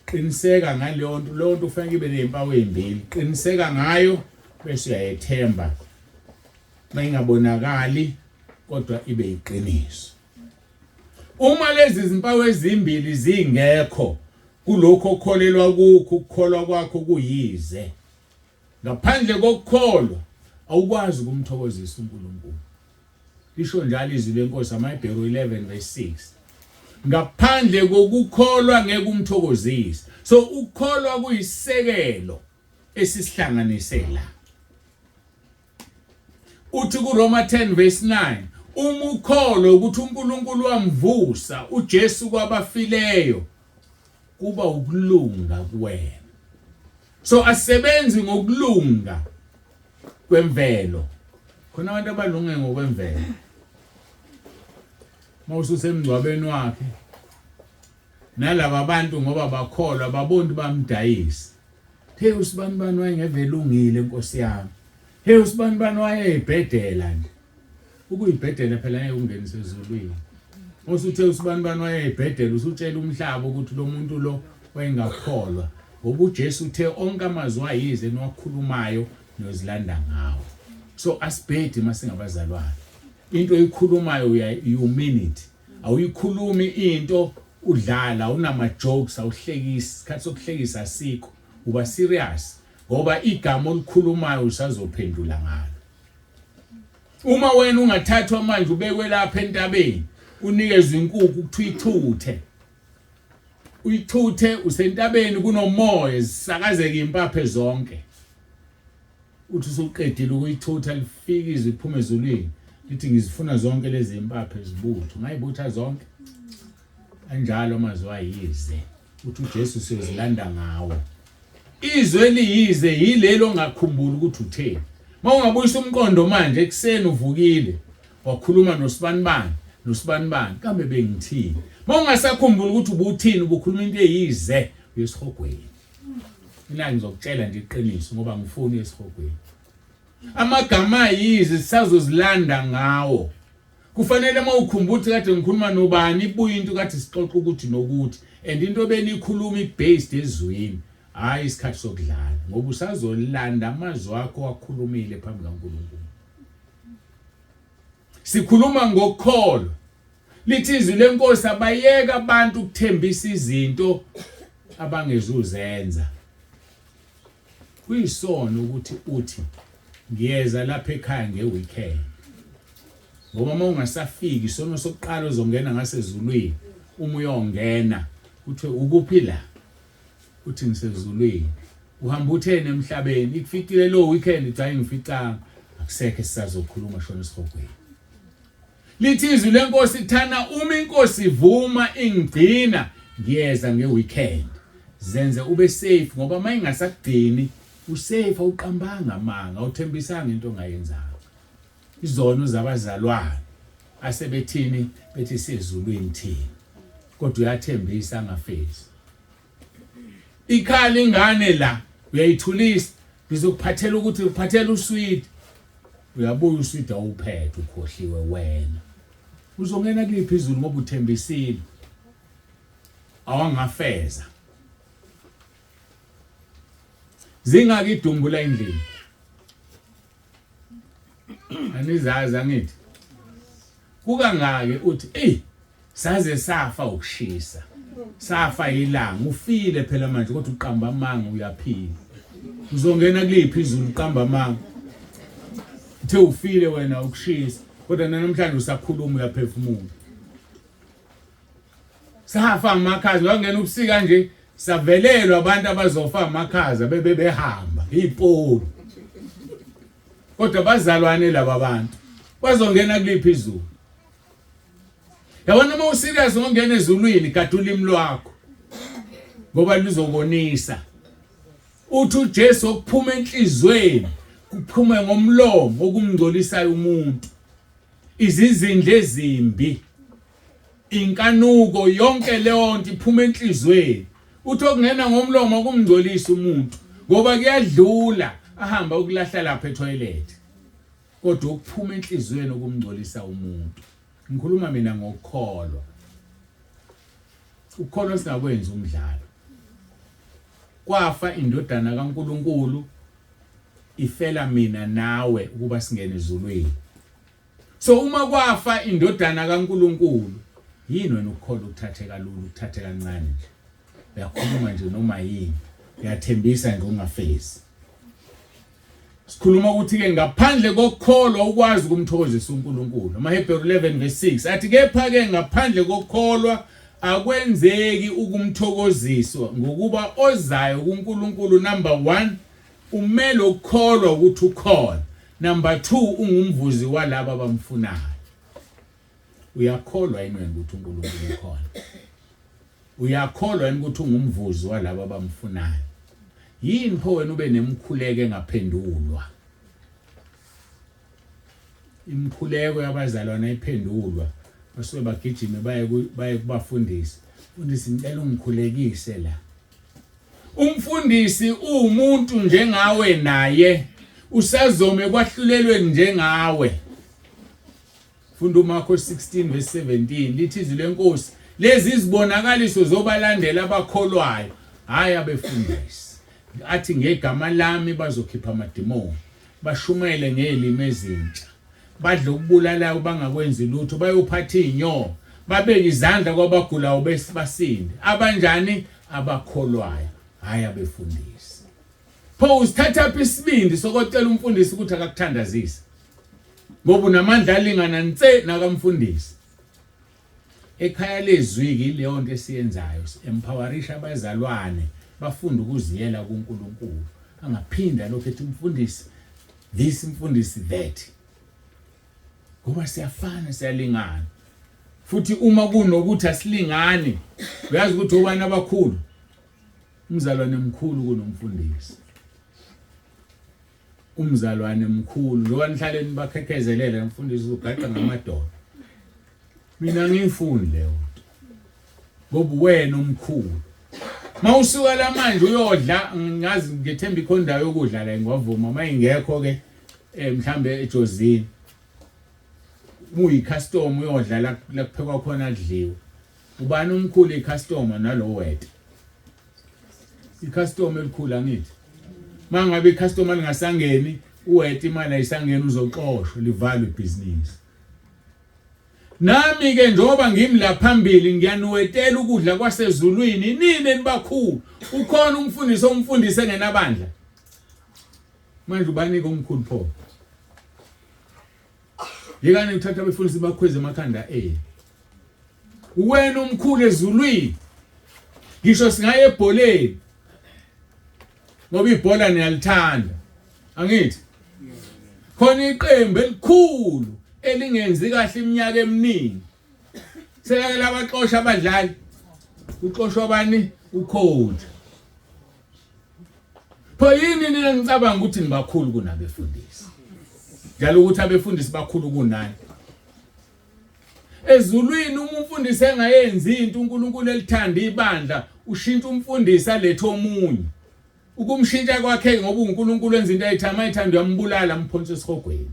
qiniseka ngaleyo nto, leyo nto kufanele ibe nezimpawu ezimbili. Qiniseka ngayo bese uyayethemba. Mayingabonakali kodwa ibe iqiniso. Uma lezi zimpawu ezimbili zingekho kulokho okholelwa kukho, ukukholwa kwakho kuyize. Ngaphandle kokukholwa awukwazi ukumthokozisa uNkulunkulu. Lisho njalo izwi lenkosi amaHebheru 11 verse 6. Ngaphandle kokukholwa ngeke umthokozise. So ukukholwa kuyisisekelo esisihlanganise la. Uthi kuRoma 10 verse 9 uma ukholwa ukuthi uNkulunkulu wamvusa uJesu kwabafileyo kuba ukulunga kuwena. So asebenzi ngokulunga kwemvelo. Khona abantu abalunge ngokwemvelo. Mawususemngcwabeni wakhe nalaba bantu ngoba bakholwa babona bamdayisa. Hey usibanibani wayengeve elungile nkosi yami. Hey usibanibani wayeyibhedela nje. Ukuyibhedela phela ngeke ungenise ezulwini. Usuthe usibanibani wayeyibhedela usutshela umhlaba ukuthi lo muntu lo wayengakholwa. Ngoba uJesu uthe onke amazwi ayize niwakhulumayo niyozilanda ngawo. So asibhedi masingabazalwane. Into oyikhulumayo you mean it. Awuyikhulumi into udlala, unama jokes, awuhlekisi. Isikhathi sokuhlekisa asikho. Uba serious ngoba igama olikhulumayo usazophendula ngalo. Uma wena ungathathwa manje ubekwe lapha entabeni unikezwe inkukhu ukuthi uyichuthe. Uyithuthe usentabeni kunomoya zisakazeka impaphe zonke. Uthi usuqedile ukuyithutha lifike izwi liphume ezulwini lithi ngizifuna zonke lezi impaphe zibutho. Ungayibutha zonke? Anjalo amazwi ayize. Uthi uJesu siyozilanda ngawo. Izwi eliyize yilelo ongakhumbuli ukuthi utheni. Mawungabuyisa umqondo manje ekuseni uvukile wakhuluma nosibanibani nosibanibani kambe bengithini. Mawungasakhumbuli ukuthi ubuthini ubukhuluma into eyize uyesihogweni. Mina ngizokutshela nje iqiniso ngoba ngifuni esihogweni. Amagama ayize sisazozilanda ngawo. Kufanele uma ukhumbula ukuthi kade ngikhuluma nobani ibuye into kade sixoxa ukuthi nokuthi and into ebenikhuluma ibased ezwini hayi isikhathi sokudlala ngoba usazolanda amazwi akho akhulumile phambi kaNkulunkulu. Sikhuluma ngokholo. Lithi izwi lenkosi abayeka abantu ukuthembisa izinto abangezuzenza. Kuyisono ukuthi uthi ngiyeza lapha ekhaya ngeweekend. Ngoba uma ungasafiki isono sokuqala uzongena ngasezulwini uma uyongena kuthiwe ukuphi la uthi ngisezulwini uhamba utheni emhlabeni ikuficile lo weekend cha ingificanga akusekho esisazokhuluma shona esihogweni Lithi izwi lenkosi thana uma inkosi ivuma ingigcina ngiyeza ngeweekend. Zenze ube safe ngoba uma ingasakugcini usafe awuqambanga amanga awuthembisanga into ongayenzanga. Izono zabazalwane asebethini bethi sezulwini thina kodwa uyathembisa angafezi. Ikhala ingane la uyayithulisa ngizokuphathela ukuthi uphathela uswidi uyabuya uswidi awuphethe ukhohliwe wena uzongena kuliphi izulu ngoba uthembisile awangafeza zingaki idumbu la endlini anizazi angithi kukangaki uthi ey saze safa ukushisa safa ilanga ufile phela manje kodwa uqamba amanga uyaphila uzongena kuliphi izulu uqamba amanga uthe ufile wena ukushisa kodwa namhlanje usakhuluma uyaphefumula safa amakhaza wangena ubusika nje savelelwa abantu abazofa amakhaza bebe behamba ipoli kodwa bazalwane laba bantu bazongena kuliphi izulu yabona uma userious ngongena ezulwini gada ulimi lwakho ngoba luzobonisa uthi uJesu okuphuma enhlizweni kuphume ngomlomo okumngcolisayo umuntu izizindle ezimbi inkanuko yonke leyo nto iphuma enhlizweni uthi okungena ngomlomo kumngcolisa umuntu ngoba kuyadlula ahamba ukulahla lapha etoilet kodwa ukuphuma enhlizweni okumngcolisa umuntu ngikhuluma mina ngokukholwa ukukholwa singakwenza umdlalo kwafa indodana kaNkuluNkulu ifela mina nawe ukuba singene ezulwini So uma kwafa indodana kaNkuluNkulu yini wena ukukholwa ukuthathe kalula ukuthathe kancane nje uyakhuluma nje noma yini uyathembisa nje ungafezi sikhuluma ukuthi ke ngaphandle kokukholwa ukwazi ukumthokozisa uNkulunkulu amaHebheru 11 verse 6 athi kepha ke ngaphandle kokukholwa akwenzeki ukumthokoziswa ngokuba ozayo kuNkulunkulu number 1 Umele ukukholwa ukuthi ukhona. Number 2 ungumvuzi walabo abamfunayo. Uyakholwa yini wena ukuthi uNkulunkulu ukhona? Uyakholwa yini ukuthi ungumvuzi walabo abamfunayo? Yini pho wena ube nemkhuleko engaphendulwa? Imikhuleko yabazalwane ayiphendulwa. Basuke bagijime baye baye kubafundisi. Mfundisi ngicela ungikhulekise la. Umfundisi uwumuntu njengawe naye usazome kwahlulelweni njengawe. Funda uMarko 16 verse 17 lithi izwi lenkosi lezi zibonakaliso zobalandela abakholwayo. Hhayi abefundisi. Athi ngegama lami bazokhipha amadimoni, bashumayele ngezilimi ezintsha, badle okubulalayo bangakwenzi lutho, bayophatha izinyoka, babeke izandla kwabagulayo basinde. Abanjani? Abakholwayo, hhayi abefundisi. Pho usithathaphi isibindi sokocela umfundisi ukuthi akakuthandazise? Ngoba unamandla alingana nse nakamfundisi. Ekhaya lezwi-ke ileyo nto esiyenzayo, si-empowerisha abazalwane bafunde ukuziyela kuNkulunkulu. Angaphinda lokhu ethi umfundisi this, umfundisi that. Ngoba siyafana, siyalingana. Futhi uma kunokuthi asilingani, uyazi ukuthi obani abakhulu? Umzalwane mkhulu kunomfundisi. Umzalwane mkhulu njengoba nihlale nibakhekhezelele mfundisi ugaqa ngamadolo. Mina ngiyifuni leyo nto. Ngoba wena omkhulu. Mawusuka la manje uyodla ngazi ngethemba ikhona indawo yokudla la ngwavuma mayingekho ke eh mhlambe eJozini. Uyi-customer uyodla la kuphekwa khona kudliwe. Ubani omkhulu i-customer nalo weta? I-customer elikhulu angithi. Mangabe i-customer lingasangeni uweta imali ayisangeni uzoxoshwa livalwe ibhizinisi. Nami ke njengoba ngimi la phambili ngiyaniwetela ukudla kwasezulwini nini nibakhulu. Ukhona umfundisi omfundisi engenabandla. Manje ubanike omkhulu pho? Yekani ukuthatha abefundisi bakhweze emakhanda enu. Uwena omkhulu ezulwini. Ngisho singaye ebholeni. Ngoba ibhola niyalithanda. Angithi? Khona iqembu elikhulu elingenzi kahle iminyaka eminingi. Selake labaxosha abadlali. Uxoshwa bani? Ucoach. Pho yini nina ngicabanga ukuthi nibakhulu kunabefundisi? Njalo ukuthi abefundisi bakhulu kunani. Ezulwini uma umfundisi engayenzi into uNkulunkulu elithanda ibandla ushintsha umfundisi alethe omunye. Ukumshintsha kwakhe ngoba uNkulunkulu wenza into ayithanda mayithanda uyambulala amphonse esihogweni.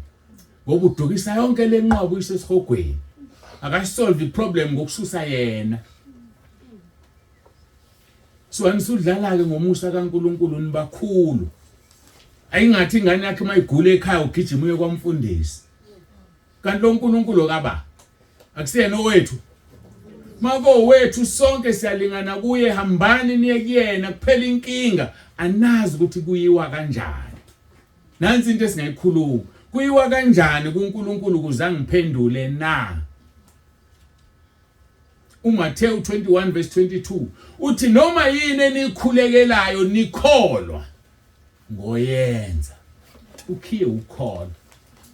Ngoba udukisa yonke lenqwaba uyise esihogweni. Akasolve iproblem ngokususa yena. So anisudlala-ke ngomusa kaNkulunkulu nibakhulu. Ayingathi ingane yakhe mayigula ekhaya ugijima uye kwamfundisi. Kanti lo nkulunkulu kaba akusiyena owethu. Mako wethu sonke siyalingana kuye, hambani niye kuyena kuphela inkinga anazi ukuthi kuyiwa kanjani. Nansi into esingayikhuluma. Kuyiwa kanjani kuNkulunkulu ukuze angiphendule na? UMathewu 21 verse 22 uthi noma yini enikhulekelayo nikholwa ngoyenza. Ukhiye ukukholwa.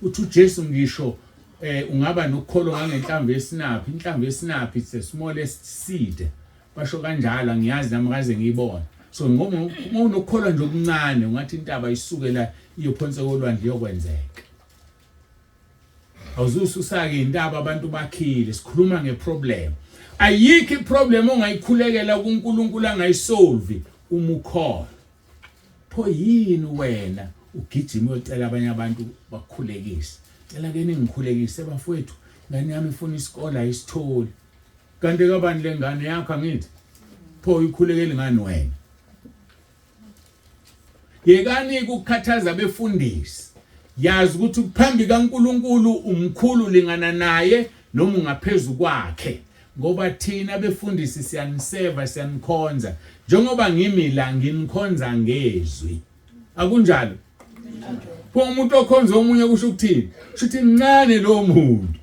Uthi uJesu ngisho eh ungaba nokukholwa ngangenhlamvu yesinaphi, inhlamvu yesinaphi it's the smallest seed. Basho kanjalo angiyazi nami kaze ngiyibone. So ngoba unokukholwa nje okuncane ungathi intaba isuke la iyophonsa kolwandle iyokwenzeka. Awuzususake intaba abantu bakhile sikhuluma ngeproblem. Ayikho iproblem ongayikhulekela kuNkulunkulu angayisolve uma ukholwa. Pho yini wena ugijima uyocela abanye abantu bakukhulekise? Cela ke ningikhulekise bafowethu, ingane yami ifuna isikole ayisitholi. Kanti kabani lengane yakho angithi? Pho uyikhulekeli ngani wena? Yekani ukukhathaza abefundisi. Yazi ukuthi phambi kaNkulunkulu umkhulu lingana naye noma ungaphezu kwakhe. Ngoba thina abefundisi siyaniseva siyanikhonza. Njengoba ngimi la nginikhonza ngezwi. Akunjalo? Pho umuntu okhonza omunye kusho ukuthini? Kusho ukuthi mncane lo muntu.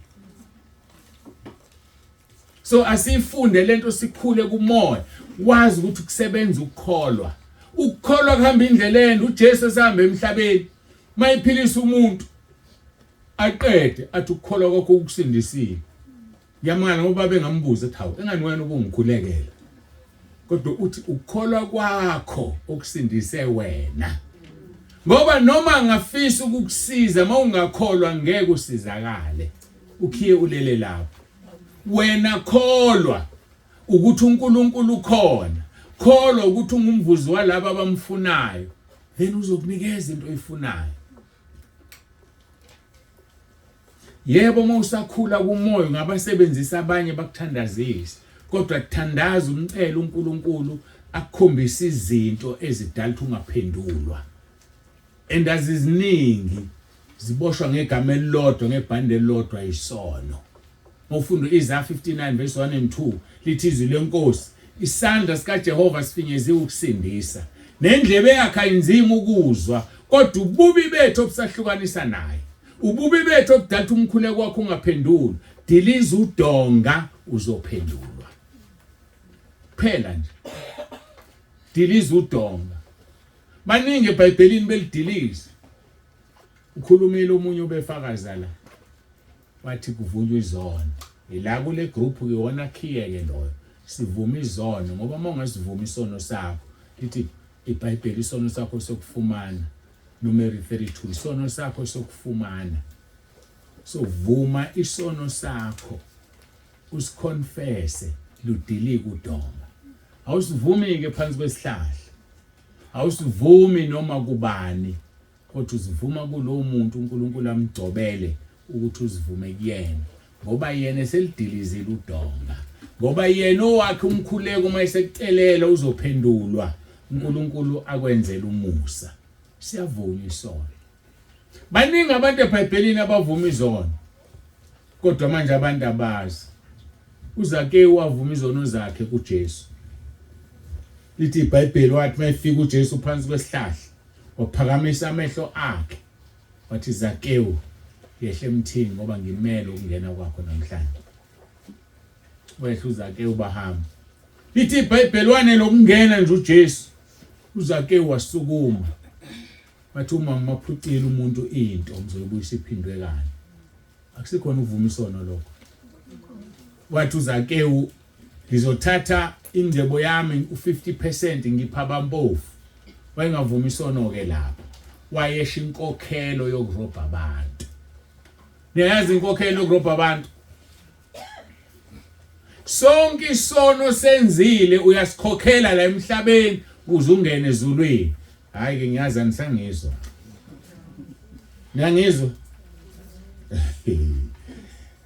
So asifunde lento sikhule kumoya. Wazi ukuthi kusebenza ukukholwa. Ukukholwa kuhamba indlela ende. uJesu esihamba emhlabeni mayiphilisa umuntu aqede athi ukukholwa kwakho ukusindisile. Ngiyamangala ngoba bengambuza ethi hawu engani wena ubungikhulekela. Kodwa uthi ukukholwa kwakho okusindise wena. Ngoba noma ngafisa ukukusiza mawungakholwa ngeke usizakale. Ukhiye ulele lapho. Wena kholwa ukuthi uNkulunkulu ukhona. Kholwa ukuthi ungumvuzi walabo abamfunayo. Then uzokunikeza into oyifunayo. Yebo uma usakhula kumoya ungabasebenzisa abanye bakuthandazise. Kodwa thandaza umcele uNkulunkulu Akukhombisa izinto ezidala ukuthi ungaphendulwa. And aziziningi ziboshwa ngegama elilodwa ngebhande elilodwa isono. Mawufunda uIsaya 59 verse 1 and 2 lithi izwi lenkosi isandla sikaJehova sifinyeziwe ukusindisa nendlebe yakhe ayinzima ukuzwa kodwa ububi bethu obusahlukanisa naye ububi bethu obudala umkhuleko wakho ungaphendulwa diliza udonga uzophendulwa kuphela nje diliza udonga baningi eBhayibhelini belidiliza ukhulumile omunye ubefakaza la wathi kuvunywa izono ila kule group iwona khiyeke loyo sivuma izono ngoba uma ungasivuma isono sakho lithi iBhayibheli isono sakho sokufumana numeri 32 isono sakho sokufumana so vuma isono sakho usiconfesse ludilika udonga awusivumi ke phansi kwesihlahla awusivumi noma kubani kodwa uzivuma kulowo muntu uNkulunkulu amgcobele ukuthi uzivume kuyena ngoba yena eselidilizile udonga ngoba yena owakhe umkhuleko uma esekucelela uzophendulwa uNkulunkulu akwenzele umusa siyavunywa isono baningi abantu eBhayibhelini abavuma izono kodwa manje abantu abazi uZakewu wavuma izono zakhe kuJesu lithi iBhayibheli wathi mayefika uJesu phansi kwesihlahla waphakamisa amehlo akhe wathi Zakewu yehla emthini ngoba ngimele ukungena kwakho namhlanje wehla uZakewu bahamba lithi iBhayibheli wanele ukungena nje uJesu uZakewu wasukuma wathi uma ngimaphucile umuntu into ngizoyibuyisa iphindwe kanye akusikhona ukuvuma isono lokho wathi uZakewu ngizothatha ingcebo yami u50% ngipha abampofu wayengavuma isono ke lapho wayesha inkokhelo yokurobha abantu niyayazi inkokhelo yokurobha abantu sonke isono senzile uyasikhokhela la emhlabeni ukuze ungene ezulwini hayi ke ngiyazi anisangizwa niyangizwa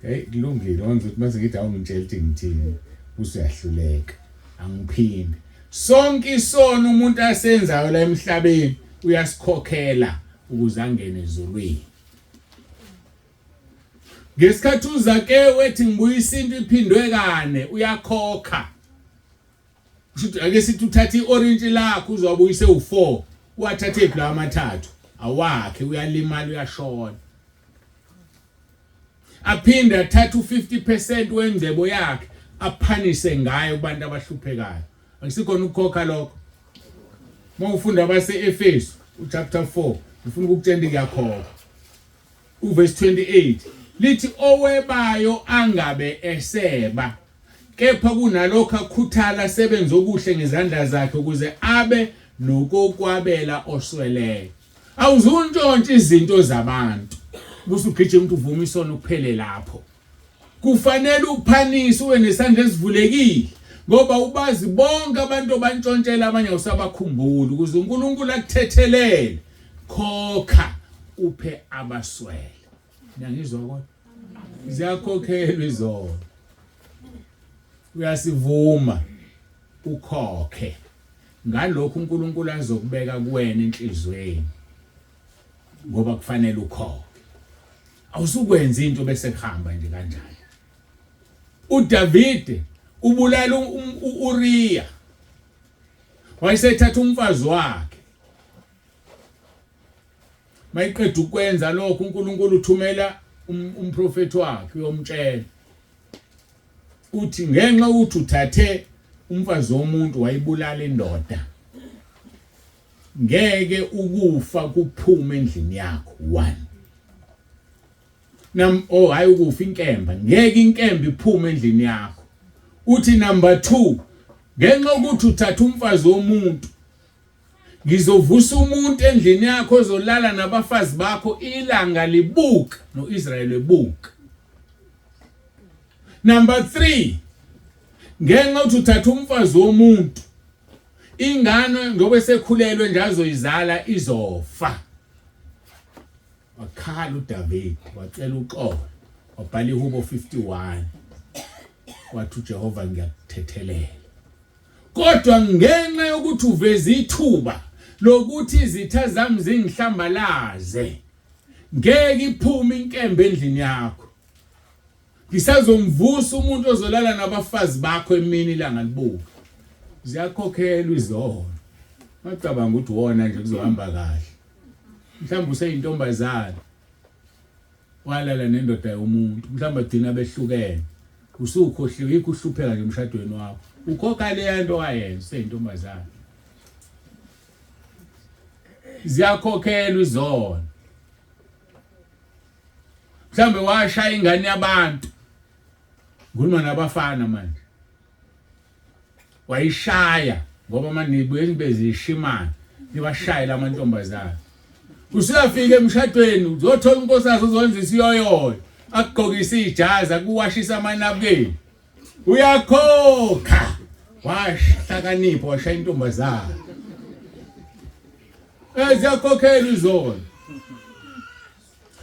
hey kulungile wenza ukuthi mase ngithi awungitshela ukuthi ngithini usuyahluleka angiphinde sonke isono umuntu asenzayo la emhlabeni uyasikhokhela ukuze angene ezulwini ngesikhathi uZakewu ethi ngibuyisa into iphindwe kane uyakhokha kusho ake sithi uthatha i-orange lakho uzowabuyise u4 uwathathe phi lawa amathathu awakhe uyalimala uyashona aphinde athathe u50% wengcebo yakhe aphanise ngayo kubantu abahluphekayo akusikhona ukukhokha lokho uma ufunda abase-Efesu uchapter 4 ngifuna ukukutshela kuyakhokha Uverse 28 lithi owebayo angabe eseba kepha kunalokho akhuthala asebenze okuhle ngezandla zakhe ukuze abe nokokwabela osweleyo. Awuzuntshontsha izinto zabantu busugijima ukuthi uvuma isono kuphele lapho. Kufanele uphanise ube nesandla esivulekile ngoba ubazi bonke abantu obantshontshela abanye awusabakhumbuli ukuze uNkulunkulu akuthethelele khokha uphe abaswele niyangizwa kodwa ziyakhokhelwa izono uyasivuma ukhokhe ngalokhu uNkulunkulu azokubeka kuwena enhlizweni ngoba kufanele ukhokhe awusukwenza into bese kuhamba nje kanjalo uDavide ubulala uUriya wayesethatha umfazi wakhe mayiqeda ukwenza lokho uNkulunkulu uthumela um, umprofeti wakhe uyomtshela uthi ngenxa ukuthi uthathe umfazi womuntu wayibulala indoda ngeke ukufa kuphume endlini yakho one nam oh hayi ukufa inkemba ngeke inkemba iphume endlini yakho uthi number 2 ngenxa ukuthi uthatha umfazi womuntu ngizovusa umuntu endlini yakho ozolala nabafazi bakho ilanga libuka noIsrael ebuka number 3 ngenxa ukuthi uthatha umfazi womuntu ingane ngoba esekhulelwe nje azoyizala izofa wakhala uDavid wacela uxolo wabhala ihubo 51 wathi uJehova ngiyakuthethelela. Kodwa ngenxa yokuthi uveza ithuba lokuthi izitha zami zingihlambalaze, ngeke iphume inkembe endlini yakho. Ngisazomvusa umuntu ozolala nabafazi bakho emini ilanga libuka. Ziyakhokhelwa izono. Ngacabanga ukuthi wona nje kuzohamba kahle. Mhlawumbe useyintombazane. Walala nendoda yomuntu, mhlawumbe agcina behlukene. Usukhohliwe yikho uhlupheka nje emshadweni wakho. Ukhokha leya nto wayenza useyintombazane. Ziyakhokhelwa izono. Mhlambe washaya ingane yabantu. Ngikhuluma nabafana manje. Wayishaya ngoba manje nibuye nibe zishimane nibashayela amantombazane. Usuyafika emshadweni uzothola unkosikazi uzonza isiyoyoyo akugqokise ijazi akuwashisa amanabukeni. Uyakhokha. Washlakanipha washaya intombazane. Eh ziyakhokhela izona.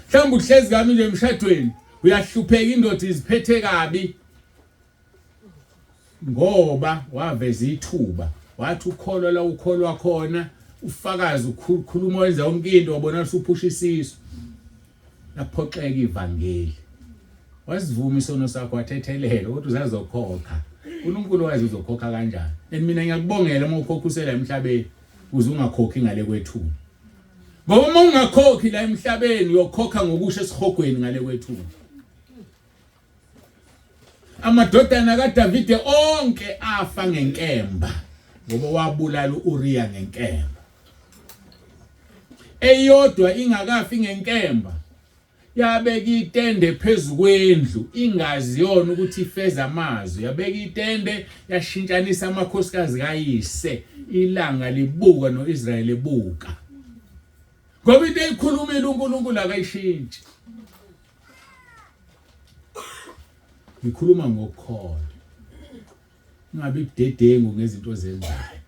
Mhlawumbe uhlezi kabi nje emshadweni uyahlupheka indoda iziphethe kabi ngoba waveza ithuba wathi ukholwa la ukholwa khona ufakazi ukhuluma wenza yonke into wabona usuphusha isisu laphoxeka ivangeli wasivuma isono sakho wathethelela kodwa usazokhokha uNkulunkulu wazi uzokhokha kanjani and mina ngiyakubongela uma ukhokha usela emhlabeni uze ungakhokhi ngale kwethuna Ngoba uma ungakhokhi la emhlabeni uyokhokha ngokusha esihogweni ngale kwethuna. Amadodana kaDavide onke afa ngenkemba ngoba wabulala uUriya ngenkemba. Eyodwa ingakafi ngenkemba Yabeka itende phezu kwendlu ingazi yona ukuthi ifeza amazwi. Yabeka itende yashintshanisa amakhosikazi kayise ilanga libuka noIsrayeli ebuka. Ngoba into eyikhulumile uNkulunkulu akayishintshi. Ngikhuluma ngokukholwa. Ungabi budedengu ngezinto ozenzayo.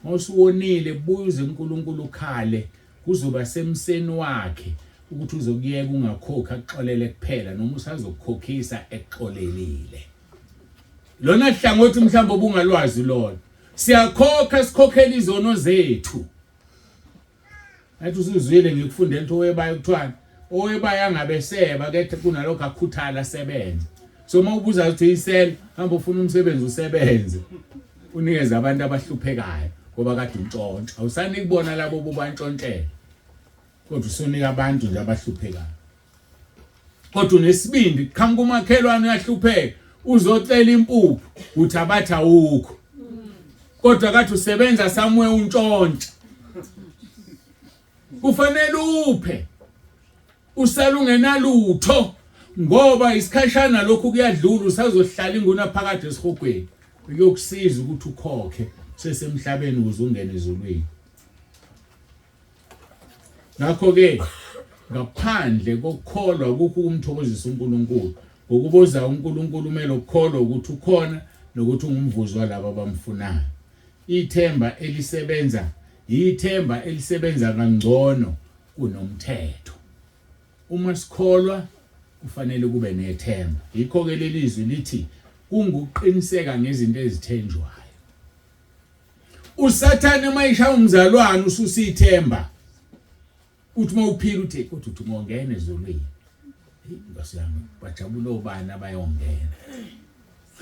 Mawusuwonile buya uze uNkulunkulu ukhale kuzoba semseni wakhe ukuthi uzokuyeka ungakhokhi akuxolele kuphela noma usazokukhokhisa ekuxolelile. Lona hlangothi mhlawumbe obungalwazi lona. Siyakhokha sikhokhela izono zethu. Athi usuzwile ngikufundela ukuthi owebayo kuthiwani owebayo angabe seba kethe kunalokho akhuthala asebenze. So uma ubuza ukuthi uyisela hamba ufuna umsebenzi usebenze. Unikeze abantu abahluphekayo ngoba kade untshontsha. Awusaniki bona labo bobantshontshela. Kodwa usunika abantu nje abahluphekayo. Kodwa unesibindi qhamuka umakhelwane uyahlupheka uzocela impuphu uthi abathi awukho. Kodwa kathi usebenza somewhere untshontsha. Kufanele uphe. Usala ungenalutho ngoba isikhashana lokhu kuyadlula usazohlala inguna phakathi esihogweni. Kuyokusiza ukuthi ukhokhe sesemhlabeni ukuze ungene ezulwini. Ngakho-ke ngaphandle kokukholwa kukho ukumthokozisa uNkulunkulu. Ngokubuza uNkulunkulu umele ukukholwa ukuthi ukhona nokuthi ungumvuzi walabo abamfunayo. Ithemba elisebenza yithemba elisebenza kangcono kunomthetho. Uma sikholwa kufanele kube nethemba. Yikho-ke leli zwi lithi kungukuqiniseka ngezinto ezithenjwayo. usathane uma ishaya umzalwane ususa ithemba uthi uma uphila uthi kodwa uthi ungongena ezulwini nkosi yami bajabula obani abayongena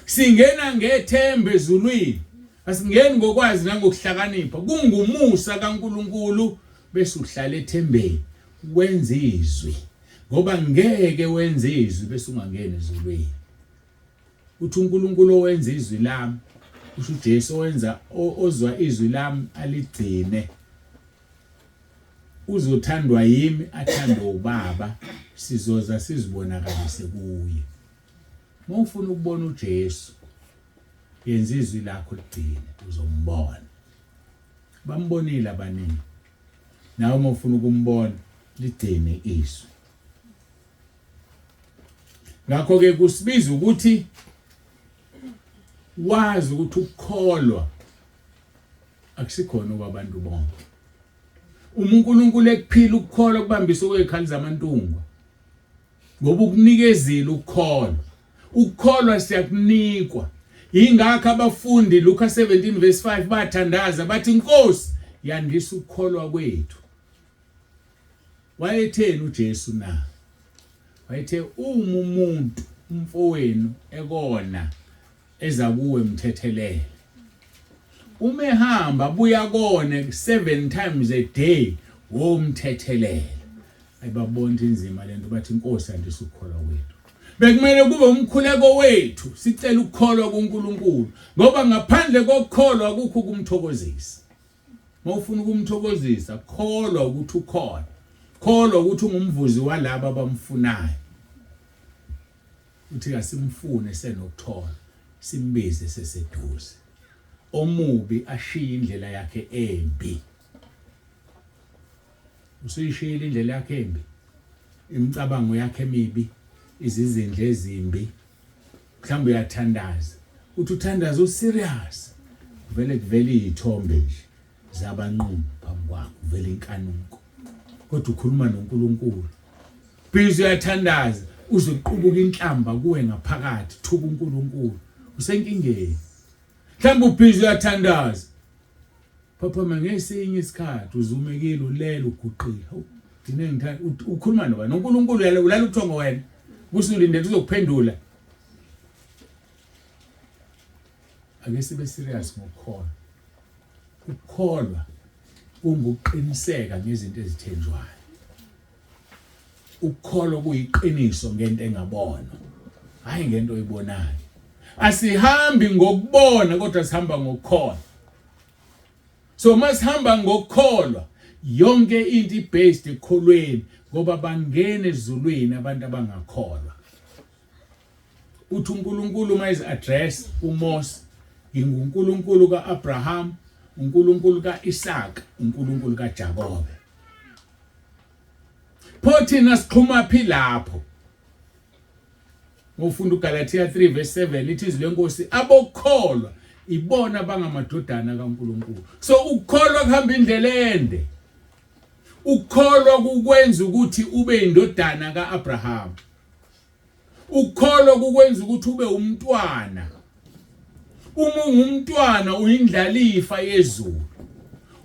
singena ngethemba ezulwini asingeni ngokwazi nangokuhlakanipha kungumusa kaNkuluNkulu bese uhlala ethembeni wenza izwi ngoba ngeke wenze izwi bese ungangena ezulwini Uthi uNkulunkulu owenza izwi lami, usho uJesu owenza ozwa izwi lami aligcine uzothandwa yimi athandwe ubaba sizoza sizibonakalise kuye. Uma ufuna ukubona uJesu yenza izwi lakho ligcine uzombona. Bambonile abaningi. Nawe uma ufuna ukumbona ligcine izwi. Ngakho ke kusibiza ukuthi wazi ukuthi ukukholwa akusikhona okwabantu bonke. Uma uNkulunkulu ekuphila ukukholwa kubambisa okwezikhali zamantungwa. Ngoba ukunikezile ukukholwa. Ukukholwa siyakunikwa. Ingakho abafundi Luka 17 verse 5 bathandaza bathi Nkosi yandisa ukukholwa kwethu. Wayetheni uJesu na? Wayethe uma umuntu umfowenu ekona eza kuwe mthethelele. Uma ehamba buya kone 7 times a day womthethelela. Ayibabona inzima lento bathi inkosi andisa ukukholwa kwethu. Bekumele kube umkhuleko wethu sicela ukukholwa kuNkulunkulu ngoba ngaphandle kokukholwa akukho ukumthokozisa. Mawufuna ukumthokozisa kholwa ukuthi ukhona. Kholwa ukuthi ungumvuzi walabo abamfunayo. Uthi kasimfune senokuthola simbize seseduze. Omubi ashiye indlela yakhe embi. Usuyishiyile indlela yakhe embi. Imicabango yakhe emibi, izizindle ezimbi. Mhlawumbe uyathandaza. Uthi uthandaza userious. Vele kuvele izithombe nje zabanqumu phambi kwakho, kuvele inkanuko. Kodwa ukhuluma noNkulunkulu. Busy uyathandaza uzoqubuka inhlamba kuwe ngaphakathi, thuka uNkulunkulu. Usenkingeni. Mhlawumbe ubhizi uyathandaza. Phaphama ngesinye isikhathi uzumekile ulele uguqile. Hawu, ngine ngithanda ukhuluma nobani? NoNkulunkulu uyala ulala ubuthongo wena. Kusulindele uzokuphendula. Ake sibe serious ngokukholwa. Ukukholwa kungukuqiniseka ngezinto ezithenjwayo. Ukukholwa kuyiqiniso ngento engabonwa, hayi ngento oyibonayo. Asihambi ngokubona kodwa sihamba ngokukholwa. So masihamba ngokukholwa yonke into ibased ekukholweni ngoba bangena ezulwini abantu abangakholwa. Uthi uNkulunkulu uma ezi-address uMose, nginguNkulunkulu ka-Abraham, uNkulunkulu ka-Isaka, uNkulunkulu kaJakobe. Pho thina sixhuma phi lapho? Ngofunda uGalathiya 3 verse 7 lithi izwi lenkosi abokholwa ibona bangamadodana kaNkulunkulu. So ukukholwa kuhamba indlela ende. Ukukholwa kukwenza ukuthi ube indodana kaAbraham. Ukukholwa kukwenza ukuthi ube umntwana. Uma ungumntwana uyindlalifa yezulu.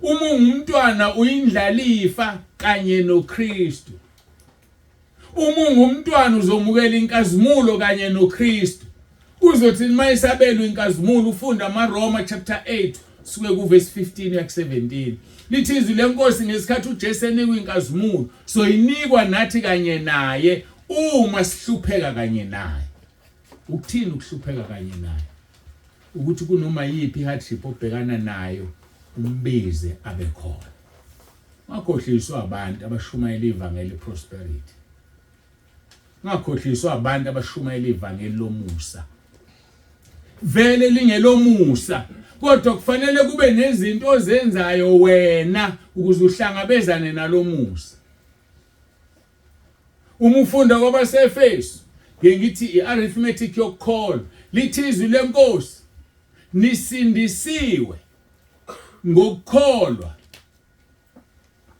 Uma ungumntwana uyindlalifa kanye noKristu. Uma ungumntwana uzomukela inkazimulo kanye noKristu. Kuzothi uma isabelwa inkazimulo ufunda amaRoma chapter 8 suke kuverse 15 uya ku-17 lithi izwi lenkosi ngesikhathi uJesu enikwa inkazimulo soyinikwa nathi kanye naye uma sihlupheka kanye naye. Ukuthini ukuhlupheka kanye naye? Ukuthi kunoma yiphi hardship obhekana nayo umbize abe khona. Ungakhohliswa abantu abashumayela ivangeli prosperity. Ungakhohliswa abantu abashumayela ivangeli lomusa. Vele lingelomusa kodwa kufanele kube nezinto ozenzayo wena ukuze uhlangabezane nalomusa. Uma ufunda kwabaseEfesu, ngeke ngithi iarithmetic yokukholwa, lithi izwi lenkosi nisindisiwe ngokukholwa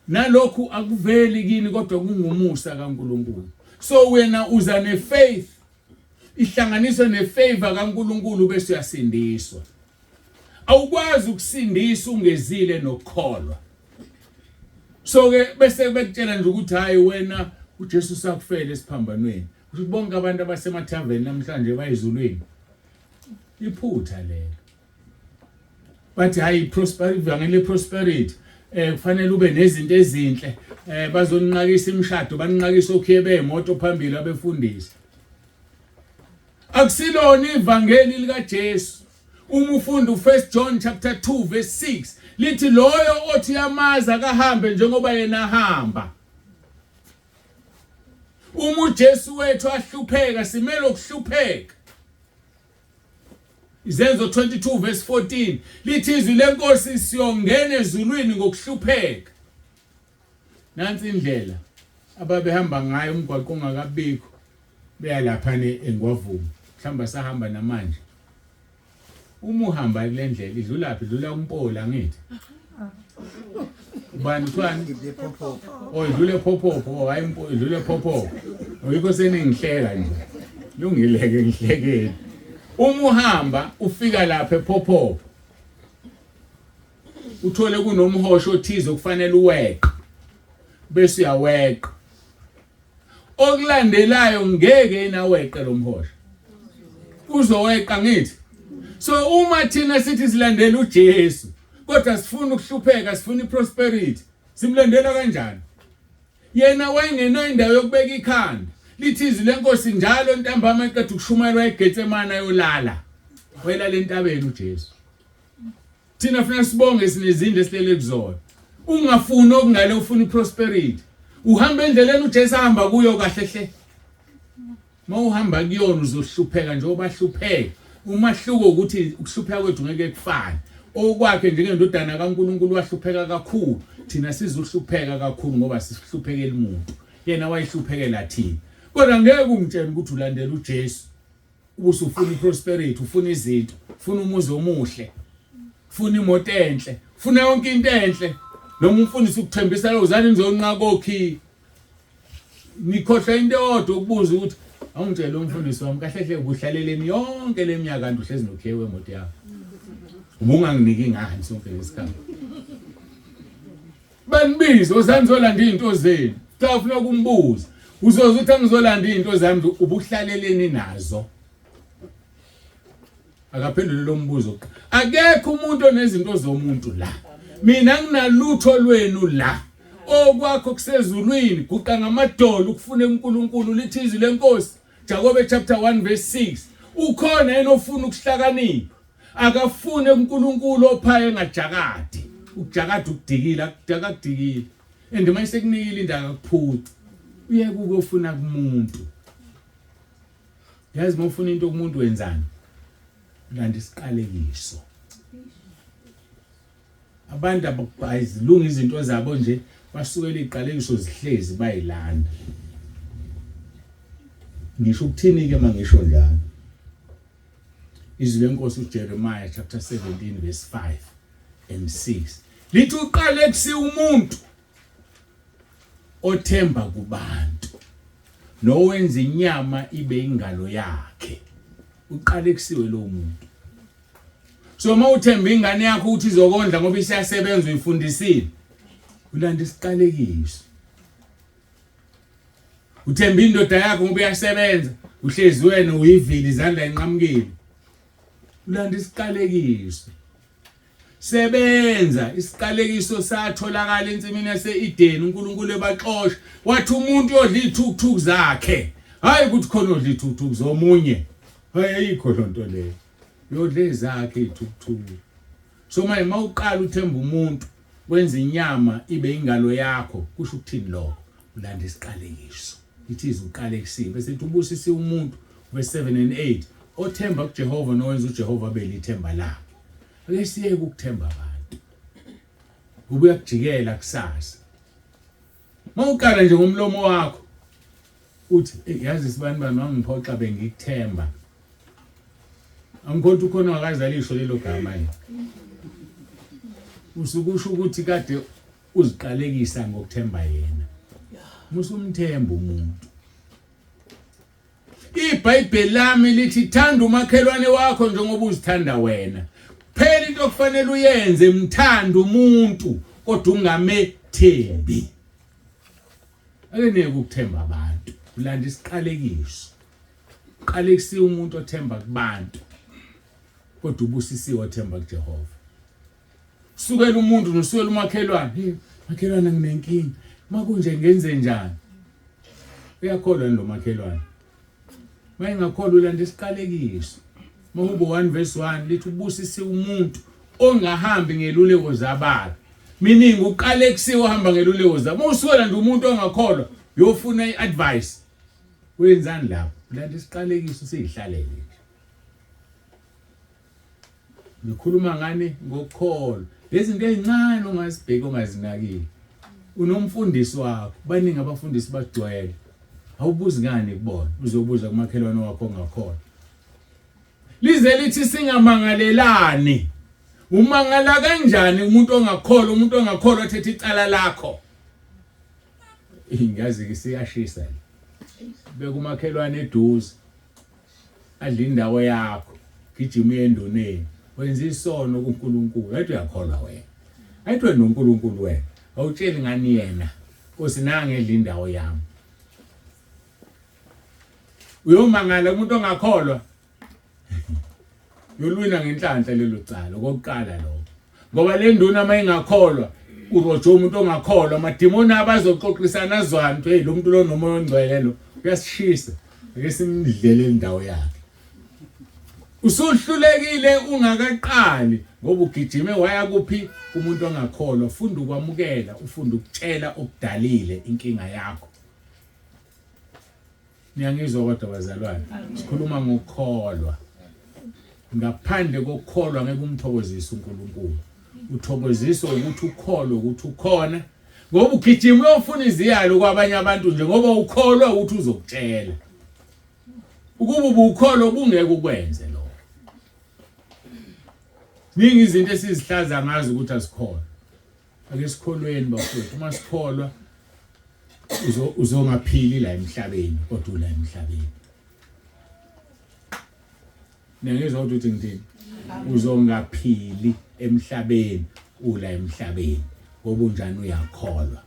nalokhu akuveli kini kodwa kungumusa kaNkuluNkulu. So wena uza nefaith ihlanganiswe nefavor kaNkuluNkulu bese uyasindiswa. Awukwazi ukusindisa ungezile nokukholwa. So ke bese bekutshela nje ukuthi hayi wena uJesu usakufela esiphambanweni. Kusho bonke abantu abasemathaveni namhlanje bayizulwini. Iphutha lelo. Bathi hayi prosperity ivangeli prosperity eh kufanele ube nezinto ezinhle eh bazoninqakisa imishado baninqakisa okhiye bemoto phambili abefundisi. Akusilona ivangeli likaJesu. Uma ufunda u1 John chapter 2 verse 6 lithi loyo othi yamazi akahambe njengoba yena ahamba. Uma uJesu wethu ahlupheka simele ukuhlupheka. Izenzo 22 verse 14 lithi izwi lenkosi siyongena ezulwini ngokuhlupheka. Nansi indlela ababehamba ngayo umgwaqo ungakabikho beya lapha engwavuma mhlawumbe sahamba namanje. Uma uhamba kule ndlela idlulaphi idlula umpola ngithi. Ubani kuthiwani? Oh idlule phophopho, oh hayi impo idlule phophopho. Yikho seningihleka nje. Lungile ke ngihlekeni. Uma uhamba ufika lapha ePhophopho uthole kunomhosha othize okufanele uweqe bese uyaweqa. Okulandelayo ngeke yena weqe lo mhosha. Uzoweqa ngithi. So uma thina sithi silandela uJesu kodwa sifuna ukuhlupheka sifuna iprosperity simlandela kanjani? Yena wayengenayo indawo yokubeka ikhanda. Lithi izwi lenkosi njalo ntambama eqeda ukushumayela wayeGetsemane ayolala. Wayelala entabeni uJesu. Thina funa sibonge sinezindlu esilele kuzona. Ungafuni okungale ufuna iprosperity. Uhamba endleleni uJesu ahamba kuyo kahle hle. Mawuhamba kuyona uzohlupheka njengoba hlupheka. Umahluko ukuthi ukuhlupheka kwethu ngeke kufane. Okwakhe njengendodana kaNkuluNkulu wahlupheka kakhulu. Thina sizohlupheka kakhulu ngoba sihluphekela umuntu. Yena wayehluphekela thina. Kodwa ngeke ungitshele ukuthi ulandela uJesu. Ubusufuna iprosperity, ufuna izinto, ufuna umuzi omuhle, ufuna imoto enhle, ufuna yonke into enhle. Noma umfundisi ukuthembisa lo uzani nizonqa kokhi. Nikhohlwa into eyodwa ukubuza ukuthi awungitshele umfundisi wami kahle hle ubuhlaleleni yonke le minyaka kanti uhlezi nokhiye wemoto yakho. Ubunganginiki ngani sonke lesikhathi? Banibize ozani zolanda izinto zenu. Cha ufuna ukumbuza. Uzoza uthi angizolanda izinto zami ubuhlaleleni nazo. Akaphendule lo mbuzo. Akekho umuntu onezinto zomuntu la. Mina nginalutho lwenu la. Okwakho kusezulwini, guqa ngamadolo ukufune uNkulunkulu lithi izwi lenkosi. Jakobe chapter 1 verse 6. Ukhona yena ofuna ukuhlakanipha. Akafune uNkulunkulu ophaye engajakadi. Ukujakada ukudikila, akudikile. And uma esekunikile into akakuphuci. Uyeke ukuyofuna kumuntu. Yazi uma ufuna into kumuntu wenzani? Ulanda isiqalekiso. Abantu abayizilunga izinto zabo nje basukela iziqalekiso zihlezi bayilanda. Ngisho ukuthini ke mangisho njalo? Izwi lenkosi uJeremiah chapter 17 verse 5 and 6 lithi uqalekisiwe umuntu othemba kubantu nowenza inyama ibe ingalo yakhe uqalekisiwe lo muntu so uma uthemba ingane yakho ukuthi izokondla ngoba isiyasebenza uyifundisile ulanda isiqalekiso uthemba indoda yakho ngoba iyasebenza uhlezi wena uyivile izandla inqamukile ulanda isiqalekiso Sebenza isiqalekiso satholakala ensimini yase-Edeni uNkulunkulu ebaxosha wathi umuntu uyodla iy'thukuthuku zakhe hhayi ukuthi khona odla iy'thukuthuku zomunye hhayi ayikho loo nto leyo uyodla ezakhe iy'thukuthuku so manje uma uqala uthemba umuntu wenza inyama ibe ingalo yakho kusho ukuthini lokho ulanda isiqalekiso ithi izuqalekisiwe bese ithi ubusisiwe umuntu verse 7 and 8 othemba kuJehova nowenza uJehova abe lithemba lakhe Ake siyeke ukuthemba abantu. Ngoba uyakujikela kusasa. Mawuqala nje ngomlomo wakho uthi yazi sibani bani wangiphoxa bengikuthemba. Angikhothi ukhona wakaze alisho lelo gama yini. Usukusho ukuthi kade uziqalekisa ngokuthemba yena. Musumthemba umuntu. IBhayibheli lami lithi thanda umakhelwane wakho njengoba uzithanda wena. Phela into okufanele uyenze mthanda umuntu kodwa ungamethembi. Ake niyeke ukuthemba abantu. Ulanda isiqalekiso. Uqalekisiwe umuntu othemba kubantu. Kodwa ubusisiwe othemba kuJehova. Sukela umuntu nosukela umakhelwane. Hey, makhelwane nginenkinga. Makunje ngenze njani? Uyakholwa lo makhelwane. Mayengakholwa ulanda isiqalekiso. Mahubo 1 verse 1 lithi ubusisiwe umuntu ongahambi ngeluleko zababi. Meaning uqalekisiwe ohamba ngeluleko zabo. Uma usuka nje umuntu ongakholwa uyofuna iadvice. Wenzani lapho? Ulanda isiqalekiso sihlalele nje. Ngikhuluma ngani ngokholo. Lezi zinto ezincane ongazibheki ongazinakile. Unomfundisi wakho, baningi abafundisi bagcwele. Awubuzi ngani kubona, uzobuza kumakhelwane wakho ongakholwa. Lize lithi singamangalelani. Umangala kanjani umuntu ongakholwa, umuntu ongakholwa othethe icala lakho? Ngiyazi ke siyashisa le. Beka umakhelwane eduze. Adla indawo yakho. Gijima uye enduneni. Wenza isono kuNkulunkulu. Ayithi uyakholwa wena. Ayithi wena uNkulunkulu wena. Awutsheli ngani yena. Nkosi nange edla indawo yami. Uyomangala umuntu ongakholwa. Yolwina ngenhlanhla lelo cala okokuqala lokho. Ngoba le nduna mayingakholwa urojo umuntu ongakholwa amadimoni abazoxoxisana azwane ukuthi hey lo muntu lo nomoya ongcwele lo uyasishisa ake simdlele indawo yakhe. Usuhlulekile ungakaqali ngoba ugijime waya kuphi kumuntu ongakholwa. Funda ukwamukela, ufunda ukutshela okudalile inkinga yakho. Niyangizwa kodwa bazalwane, sikhuluma ngokukholwa. Ngaphandle kokukholwa ngeke umthokozise uNkulunkulu. Uthokoziswa ukuthi ukholwe ukuthi ukhona ngoba ugijima uyofuna iziyalo kwabanye abantu nje ngoba ukholwa ukuthi uzokutshela. Ukuba ubukholwa ubungeke ukwenze lokho. Ziningi izinto esizihlaza ngazo ukuthi asikholwa. Ake sikholweni bafowethu, uma sikholwa uzongaphili la emhlabeni kodwa ula emhlabeni. Niyangizwa ukuthi ngithini? Uzongaphili emhlabeni ula emhlabeni ngoba unjani uyakholwa.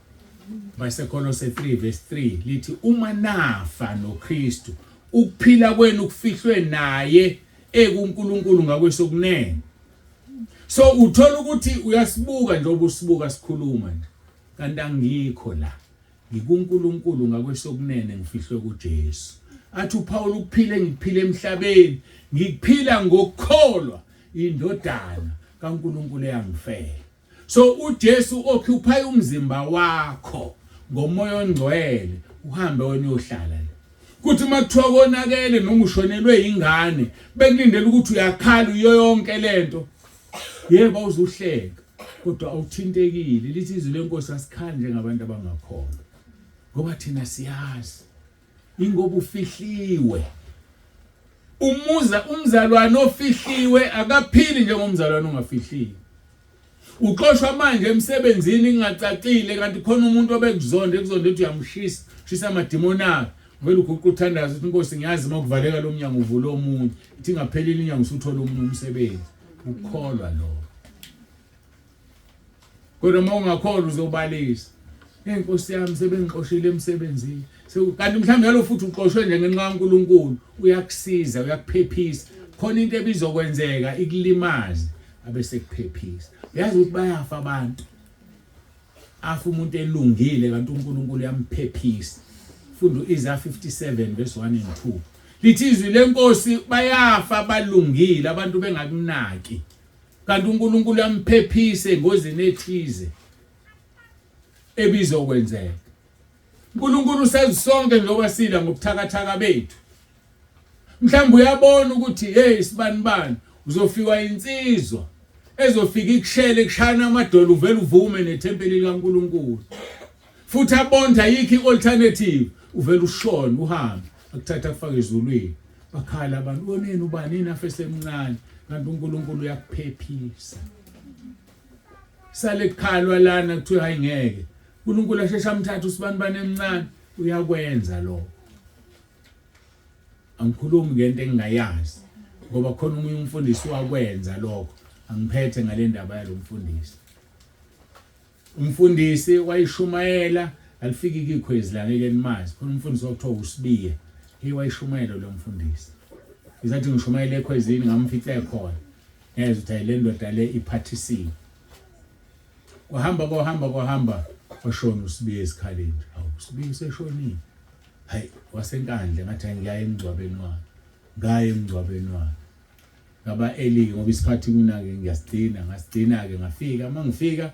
BaseKolose 3 verse 3 lithi uma nafa noKristu ukuphila kwenu kufihlwe naye ekuNkulunkulu ngakwesokunene. So uthola ukuthi uyasibuka njengoba usibuka sikhuluma nje kanti angikho la ngikuNkulunkulu ngakwesokunene ngifihlwe kuJesu. Athi uPaul ukuphila engikuphila emhlabeni ngikuphila ngokukholwa indodana kaNkulunkulu eyangifela. So uJesu occupy umzimba wakho ngomoya ongcwele uhambe wena uyohlala le. Kuthi uma kuthiwa konakele noma ushonelwe ingane bekulindele ukuthi uyakhala uyo yonke lento. Yebo uzuhleka kodwa awuthintekile lithi izwi lenkosi asikhali njengabantu abangakholwa. Ngoba thina siyazi ingoba ufihliwe. Umuza umzalwane ofihliwe akaphili njengomzalwane ongafihliwe. Uxoshwa manje emsebenzini kungacacile kanti khona umuntu obekuzonda ekuzonda ethi uyamshisa, shisa amadimoni akhe. Vele uguqa uthandaza uthi Nkosi ngiyazi uma kuvaleka lo mnyango uvula omunye. Ithi ingaphelile inyanga usuthola omunye umsebenzi. Ukukholwa lokho. Kodwa uma ungakholwa uzobalisa. Hey Nkosi yami sebengixoshile emsebenzini. Kanti mhlawumbe yalo futhi uxoshwe nje ngenxa kaNkulunkulu uyakusiza uyakuphephisa. Khona into ebizokwenzeka ikulimaze abese kuphephisa. Uyazi ukuthi bayafa abantu. Afa umuntu elungile kanti uNkulunkulu uyamphephisa. Funda uIsaiah 57 verse 1 and 2. Lithi izwi lenkosi bayafa balungile abantu bengakunaki. Kanti uNkulunkulu uyamphephisa engozini ethize ebizokwenzeka. uNkulunkulu usazi sonke njengoba sila ngobuthakathaka bethu. Mhlawumbe uyabona ukuthi hey sibanibani uzofikwa insizwa ezofika ikushele kushana amadolo uvele uvume nethempeli likaNkulunkulu. Futhi abonda ayikho i-alternative uvele ushone uhambe akuthatha akufake ezulwini. Bakhala abantu woneni ubani yini afe semncane kanti uNkulunkulu uyakuphephisa. Sale kukhalwa lana kuthiwa hayi ngeke. uNkulunkulu asheshe amthathe usibanibani emncane uyakwenza lokho. Angikhulumi ngento engingayazi ngoba khona omunye umfundisi wakwenza lokho. Angiphethe ngale ndaba yalomfundisi. Umfundisi wayishumayela alifiki kikhwezi la ngeke nimazi. Khona umfundisi okuthiwa uSibiya. Hey wayishumayela lo mfundisi. Ngizathi ngishumayela ekhwezini ngamfica ekhona. Ngezwe ukuthi hayi le ndoda le iphathisiwe. Kwahamba kwahamba kwahamba washona uSibiya esikhaleni. Hawu uSibiya useshonile. Hayi wasenkandla ngathi ngiyaya emngcwabeni wakhe. Ngaya emngcwabeni wakhe. Ngaba early ngoba isikhathi mina ke ngiyasigcina ngasigcina ke ngafika uma ngifika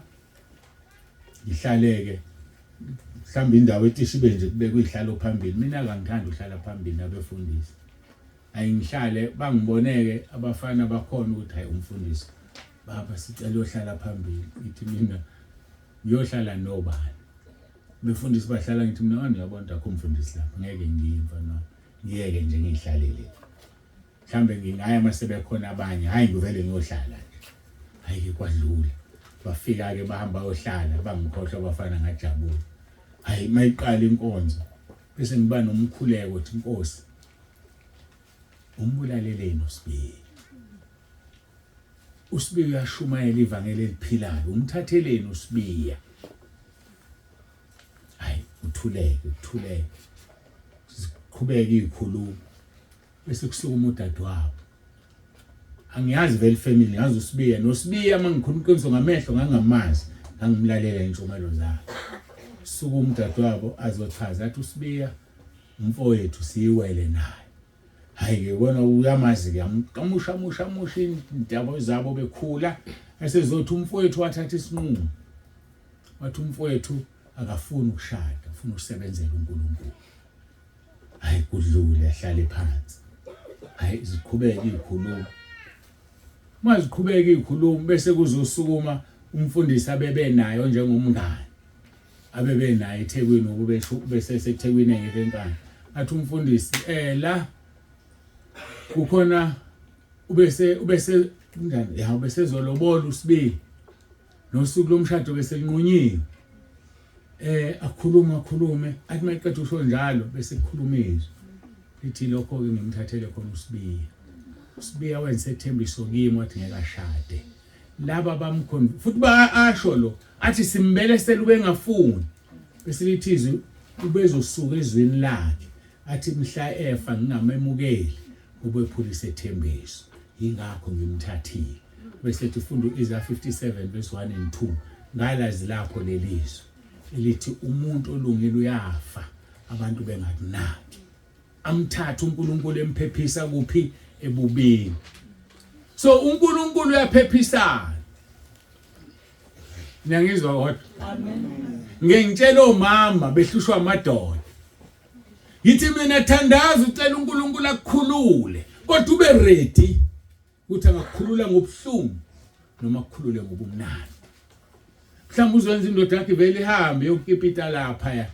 ngihlaleke mhlawumbe indawo etishi ibe nje kubekwe ihlalo phambili mina akangithandi uhlala phambili nabefundisi ayingihlale bangiboneke abafana bakhona ukuthi hayi umfundisi baba sicela uyohlala phambili ngithi mina ngiyohlala nobani befundisi bahlala ngithi mina ngiyabona akho umfundisi lapha ngeke ngiye mfana wami ngiyeke nje ngihlalele mhlambe ngingaya uma sebekhona abanye hhayi ngivele ngiyohlala nje hhayi ke kwadlula bafika-ke bahamba bayohlala bangikhohlwa abafana ngajabula hhayi uma iqala inkonzo bese ngiba nomkhuleko ukuthi nkosi umbulaleleni uSibiya. uSibiya uyashumayela ivangeli eliphilayo, umthatheleni uSibiya? Hayi, uthuleke, uthuleke, ziqhubeke izikhulumo, bese kusukuma udadewabo. Angiyazi vele family, ngazi uSibiya noSibiya, uma ngikhuluma iqiniso ngamehlo ngangamazi, ngangimlalela intshumelo zakhe. Sukuma udadewabo azochaza, athi uSibiya umfowethu, siyiwele naye. Hayi-ke wena uyamazi-ke, amusha amusha amusha indaba zabo bekhula, esezothi umfowethu wathatha isinqumo, wathi umfowethu akafuni ukushada, ufuna ukusebenzela uNkulunkulu. Hayi, kudlule, ahlale phansi. Hayi, ziqhubeke izikhulumo. Uma ziqhubeka izikhulumo, bese kuzosukuma umfundisi abebe nayo njengomngane abebe naye eThekwini, ubesho bese seThekwini engekho enkani. Athi umfundisi, la kukhona ubese kunjani ya, ubesezolobola uSibiya, nosuku lomshado bese linqunyiwe. Akhuluma akhulume, athi mayeqeda usho njalo bese kukhuluma izwi lithi lokho ke ngimthathele khona uSibiya. USibiya wenza ethembiso kimi, wathi ngeke ashade. Laba bamkhona futhi ba asho lo, athi simbelesela ubengafuni, bese lithi izwi ubezosuka ezwini lakhe, athi mhla efa ngingamemukeli ubephula isethembiso, yingakho ngimthathile. Bese ethi funda u-Isaiah 57 verse 1 and 2, ngalazi lapho lelizwi elithi umuntu olungile uyafa abantu bengakunaki, amthathe uNkulunkulu emphephisa kuphi? Ebubini. So uNkulunkulu uyaphephisana. Niyangizwa kodwa? Amen. Ngeke ngitshele omama behlushwa amadoda, ngithi mina thandaza ucela uNkulunkulu akukhulule, kodwa ube ready ukuthi angakukhulula ngobuhlungu noma akukhulule ngobumnandi. Mhlawumbe uzwenza indoda yakhe vele ihambe yokukipita lapha ya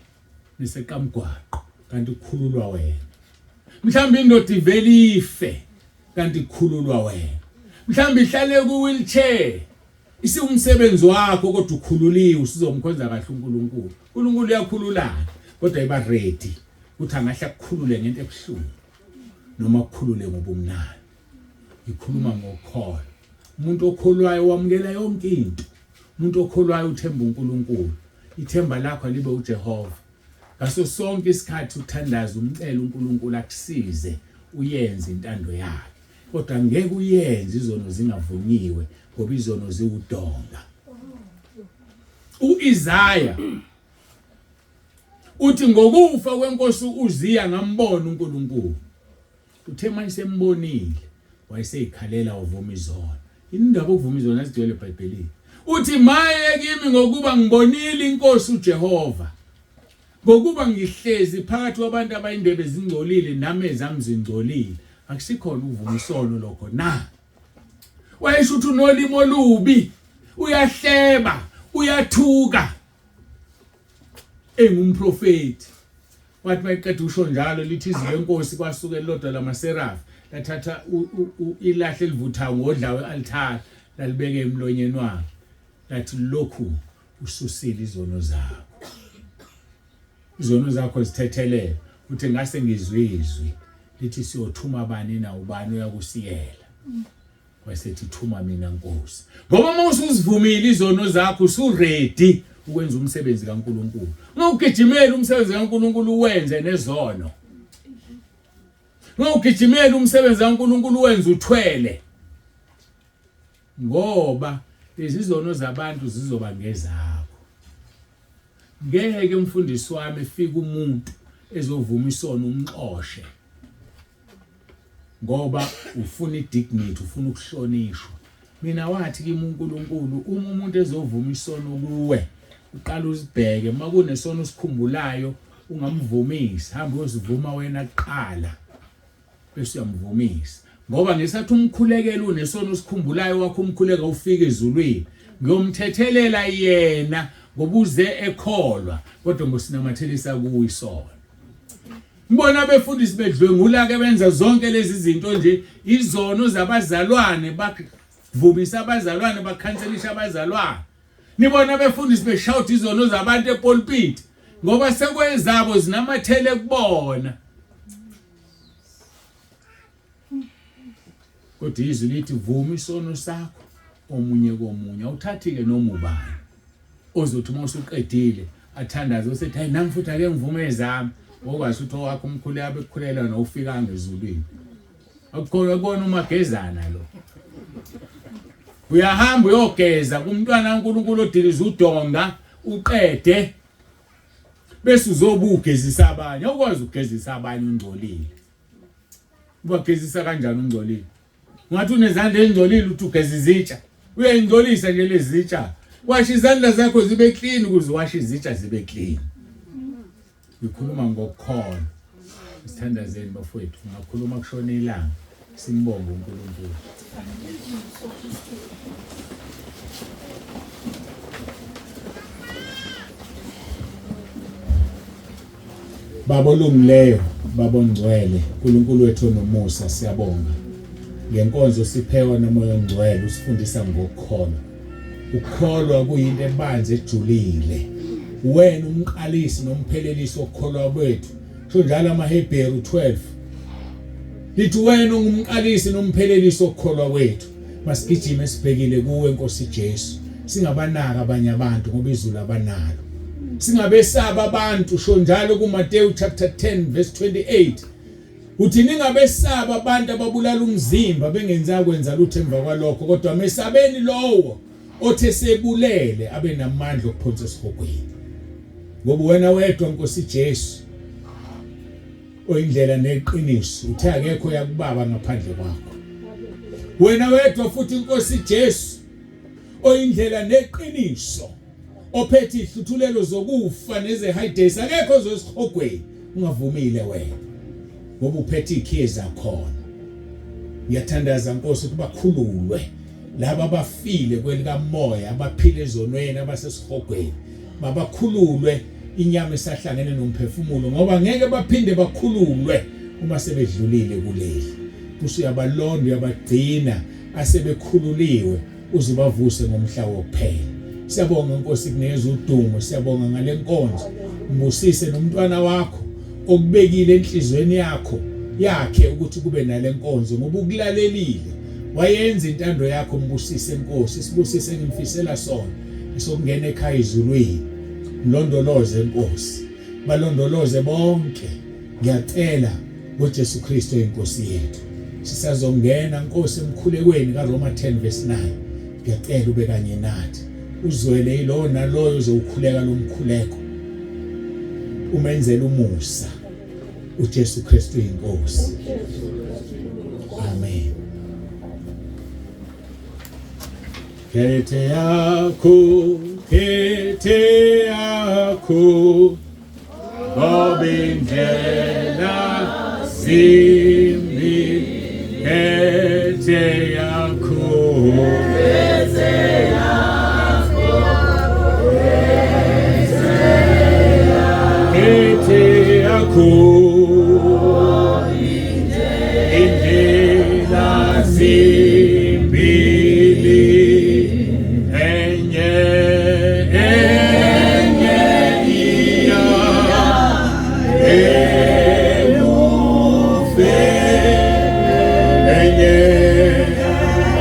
niseqamgwaqo, kanti kukhululwa wena. Mhlawumbe indoda ivele ife, kanti kukhululwa wena. Mhlawumbe ihlale ku wheelchair isiwumsebenzi wakho, kodwa ukhululiwe, usizomkhonza kahle uNkulunkulu. uNkulunkulu uyakhululana, kodwa iba ready ukuthi angahle akukhulule ngento ebuhlungu noma akukhulule ngobumnandi. Ngikhuluma ngokholo. Umuntu okholwayo wamukela yonke into. Umuntu okholwayo uthemba uNkulunkulu. Ithemba lakho alibe uJehova. Ngaso sonke isikhathi uthandaza umcela uNkulunkulu akusize uyenze intando yakhe. Kodwa ngeke uyenze izono zingavunyiwe, ngoba izono ziwudonga. uIsaya uthi ngokufa kwenkosi uUziya ngambona uNkulunkulu. Uthe manje sembonile wayeseyikhalela wavuma izono. Indaba okuvuma izono azigcwele eBhayibhelini. Uthi maye kimi ngokuba ngibonile inkosi uJehova. Ngokuba ngihlezi phakathi kwabantu abayindebe zingcolile nami ezami zingcolile. Akusikhona ukuvuma isono lokho na? Wayesho ukuthi unolimi olubi, uyahleba, uyathuka. Engumprofeti. Wathi mayiqeda usho njalo, lithi izwi lenkosi, kwasuka elilodwa lamaserafi lathatha ilahle elivuthayo ngodlawe altar, lalibeka emlonyeni wakhe, lathi lokhu ususile izono zakho, izono zakho zithethelele. Uthi ngase ngizwe izwi lithi siyothuma bani na, ubani uyakusiyela? Wasethi thuma mina Nkosi. Ngoba uma usuzivumile izono zakho, usuready ukwenza umsebenzi kaNkuluNkulu. Ungawugijimeli umsebenzi kaNkuluNkulu uwenze nezono. Ungawugijimeli umsebenzi kaNkuluNkulu uwenze uthwele. Ngoba lezi zono zabantu zizoba ngezakho. Ngeke umfundisi wami efika umuntu ezovuma isono umxoshe. Ngoba ufuna idignity, ufuna ukuhlonishwa. Mina wathi kimi uNkulunkulu, uma umuntu ezovuma isono kuwe, uqala uzibheke, uma kunesono osikhumbulayo ungamvumisi, hamba uyosivuma wena kuqala bese uyamvumisa. Ngoba ngesathi umkhulekela unesono osikhumbulayo wakho, umkhuleka ufike ezulwini, ngiyomthethelela yena ngoba uze ekholwa, kodwa ngosinamathelisa kuwe isono. Ngibona abefundisi bedlwengula ke benza zonke lezi zinto nje, izono zabazalwane, bavumisa abazalwane, bakhanselisha abazalwane. Nibona abefundisi beshouta izono zabantu epulpit ngoba sekwezabo zinamathele kubona. Kodwa izwi lithi vuma isono sakho omunye komunye. Awuthathi-ke noma ubani ozothi uma usuqedile athandaze usethi hayi nami futhi ake ngivume ezami, okwazi ukuthi owakho umkhuleko abekukhulela nowufikanga ezulwini. Akukhona kubona umagezana lo. Uyahamba uyogeza kumntwana kaNkulunkulu odiliza udonga uqede bese uzobugezisa abanye. Awukwazi ukugezisa abanye ungcolile. Ubagezisa kanjani ungcolile? Ungathi unezandla ezingcolile uthi ugeza izitsha. Uyayingcolisa nje lezi zitsha. Washa izandla zakho zibe clean ukuze washe izitsha zibe clean. Ngikhuluma ngokukholwa. Sithandazeni bafowethu, ngakhuluma kushona ilanga. Simbonge uNkulunkulu. Baba olungileyo, Baba ongcwele, uNkulunkulu wethu onomusa, siyabonga ngenkonzo siphewa nomoya ongcwele usifundisa ngokukholwa. Ukukholwa kuyinto ebanzi ejulile. Wena umqalisi nomphelelisi wokukholwa kwethu. Sho njalo amaHebheru 12. Lithi wena ungumqalisi nomphelelisi wokukholwa kwethu. Masigijime sibhekile kuwe Nkosi Jesu. Singabanaka abanye abantu ngoba izulu abanalo. Singabesaba abantu sho njalo kuMateyu chapter 10 verse 28. Uthi ningabesaba abantu ababulala umzimba bengenza kwenza lutho emva kwalokho kodwa mesabeni lowo othe sebulele abe namandla okuphonsa esihogweni. Ngoba wena wedwa Nkosi Jesu oyindlela neqiniso uthe akekho yakubaba ngaphandle kwakho. Wena wedwa futhi Nkosi Jesu oyindlela neqiniso ophethe ihluthulelo zokufa nezeHades akekho ozosihogweni ungavumile wena ngoba uphethe ikhiye zakhona. Ngiyathandaza Nkosi ukuba khululwe laba abafile kwelikamoya abaphila ezonweni abasesihogweni mabakhululwe inyama esahlangene nomphefumulo ngoba ngeke baphinde bakhululwe uma sebedlulile kuleli. Usuyabalonda uyabagcina asebekhululiwe uzubavuse ngomhla wokuphela. Siyabonga Nkosi kunikeza udumo, siyabonga ngale nkonzo. Mbusise nomntwana wakho okubekile enhlizweni yakho yakhe ukuthi kube nale nkonzo ngoba ukulalelile wayenza intando yakho. Mbusise Nkosi, sibusise ngimfisela sona esokungena ekhaya ezulwini. Mlondoloze Nkosi, balondoloze bonke ngiyacela ngoJesu Kristu inkosi yethu. Sisazongena Nkosi emkhulekweni kaRoma 10 verse 9. Ngiyacela ube kanye nathi, uzwele yilowo naloyo ozowukhuleka lo mkhuleko, umenzele umusa. uJesu Kristu inkosi. Amen. Khethe yakho, khethe yakho, ngoba indlela zimbi, khethe yakho, khethe yakho, khethe yakho, indlela zimbili, enye enye iya ekufeni, enye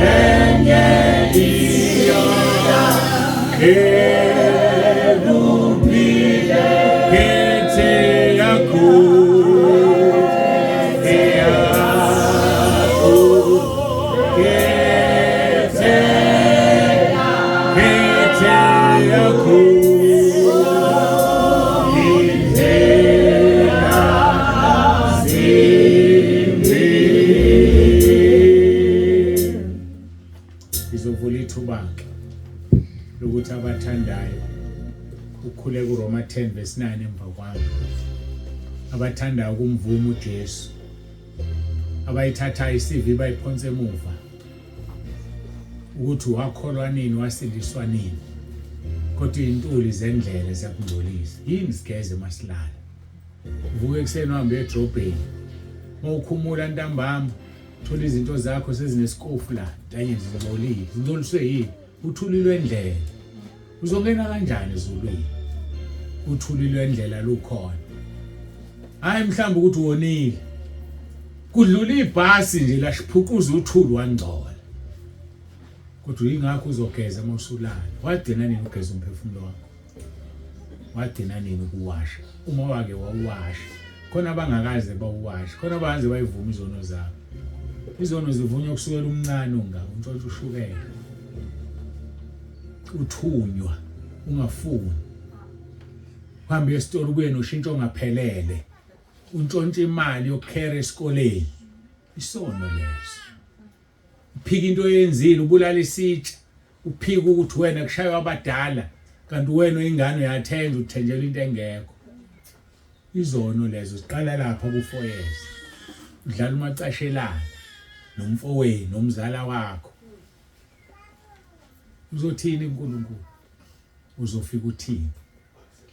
enye iya ekuphileni. Khethe yakho, yakho, khethe, khethe yakho, indlela zimbi. Ngizovula ithuba-ke lokuthi abathandayo ukhule kuRoma 10 verse 9 emva kwami, abathandayo ukumvuma uJesu, abayithatha iCV bayiphonsa emuva ukuthi wakholwa nini wasindiswa nini, kodwa iy'ntuli zendlela ziyakungcolisa. Yini sigeze masilala, uvuke ekuseni uhambe edrobheni, uma ukhumula ntambama thola izinto zakho sezinesikofu la ntanyeni, zingcolile. Zingcoliswe yini? Uthuli lwendlela. Uzongena kanjani ezulwini uthuli lwendlela lukhona? Hayi mhlawumbe ukuthi wonile, kudlula ibhasi nje lashiphuquza uthuli wangcola. Kodwa yingakho uzogeza uma usulala. Wagcina nini ugeza umphefumulo wakho? Wagcina nini ukuwasha? Uma wake wawasha. Khona abangakaze bawuwashe, khona abangaze bayivuma izono zabo. Izono zivunywa kusukela umncane ungaka, untshontsha ushukela. Uthunywa ungafuni. Uhambe esitolo ubuye noshintsho ongaphelele. Untshontsha imali yokukhera esikoleni. Isono leso. Uphika into oyenzile, ubulala isitsha. Uphika ukuthi wena kushaywa abadala kanti wena uyingane uyathenja uthenjelwa into engekho. Izono lezo ziqala lapha ku-4 years. Udlala umacashelana nomfowenu nomzala wakho. Uzothini uNkulunkulu? Uzofika uthini?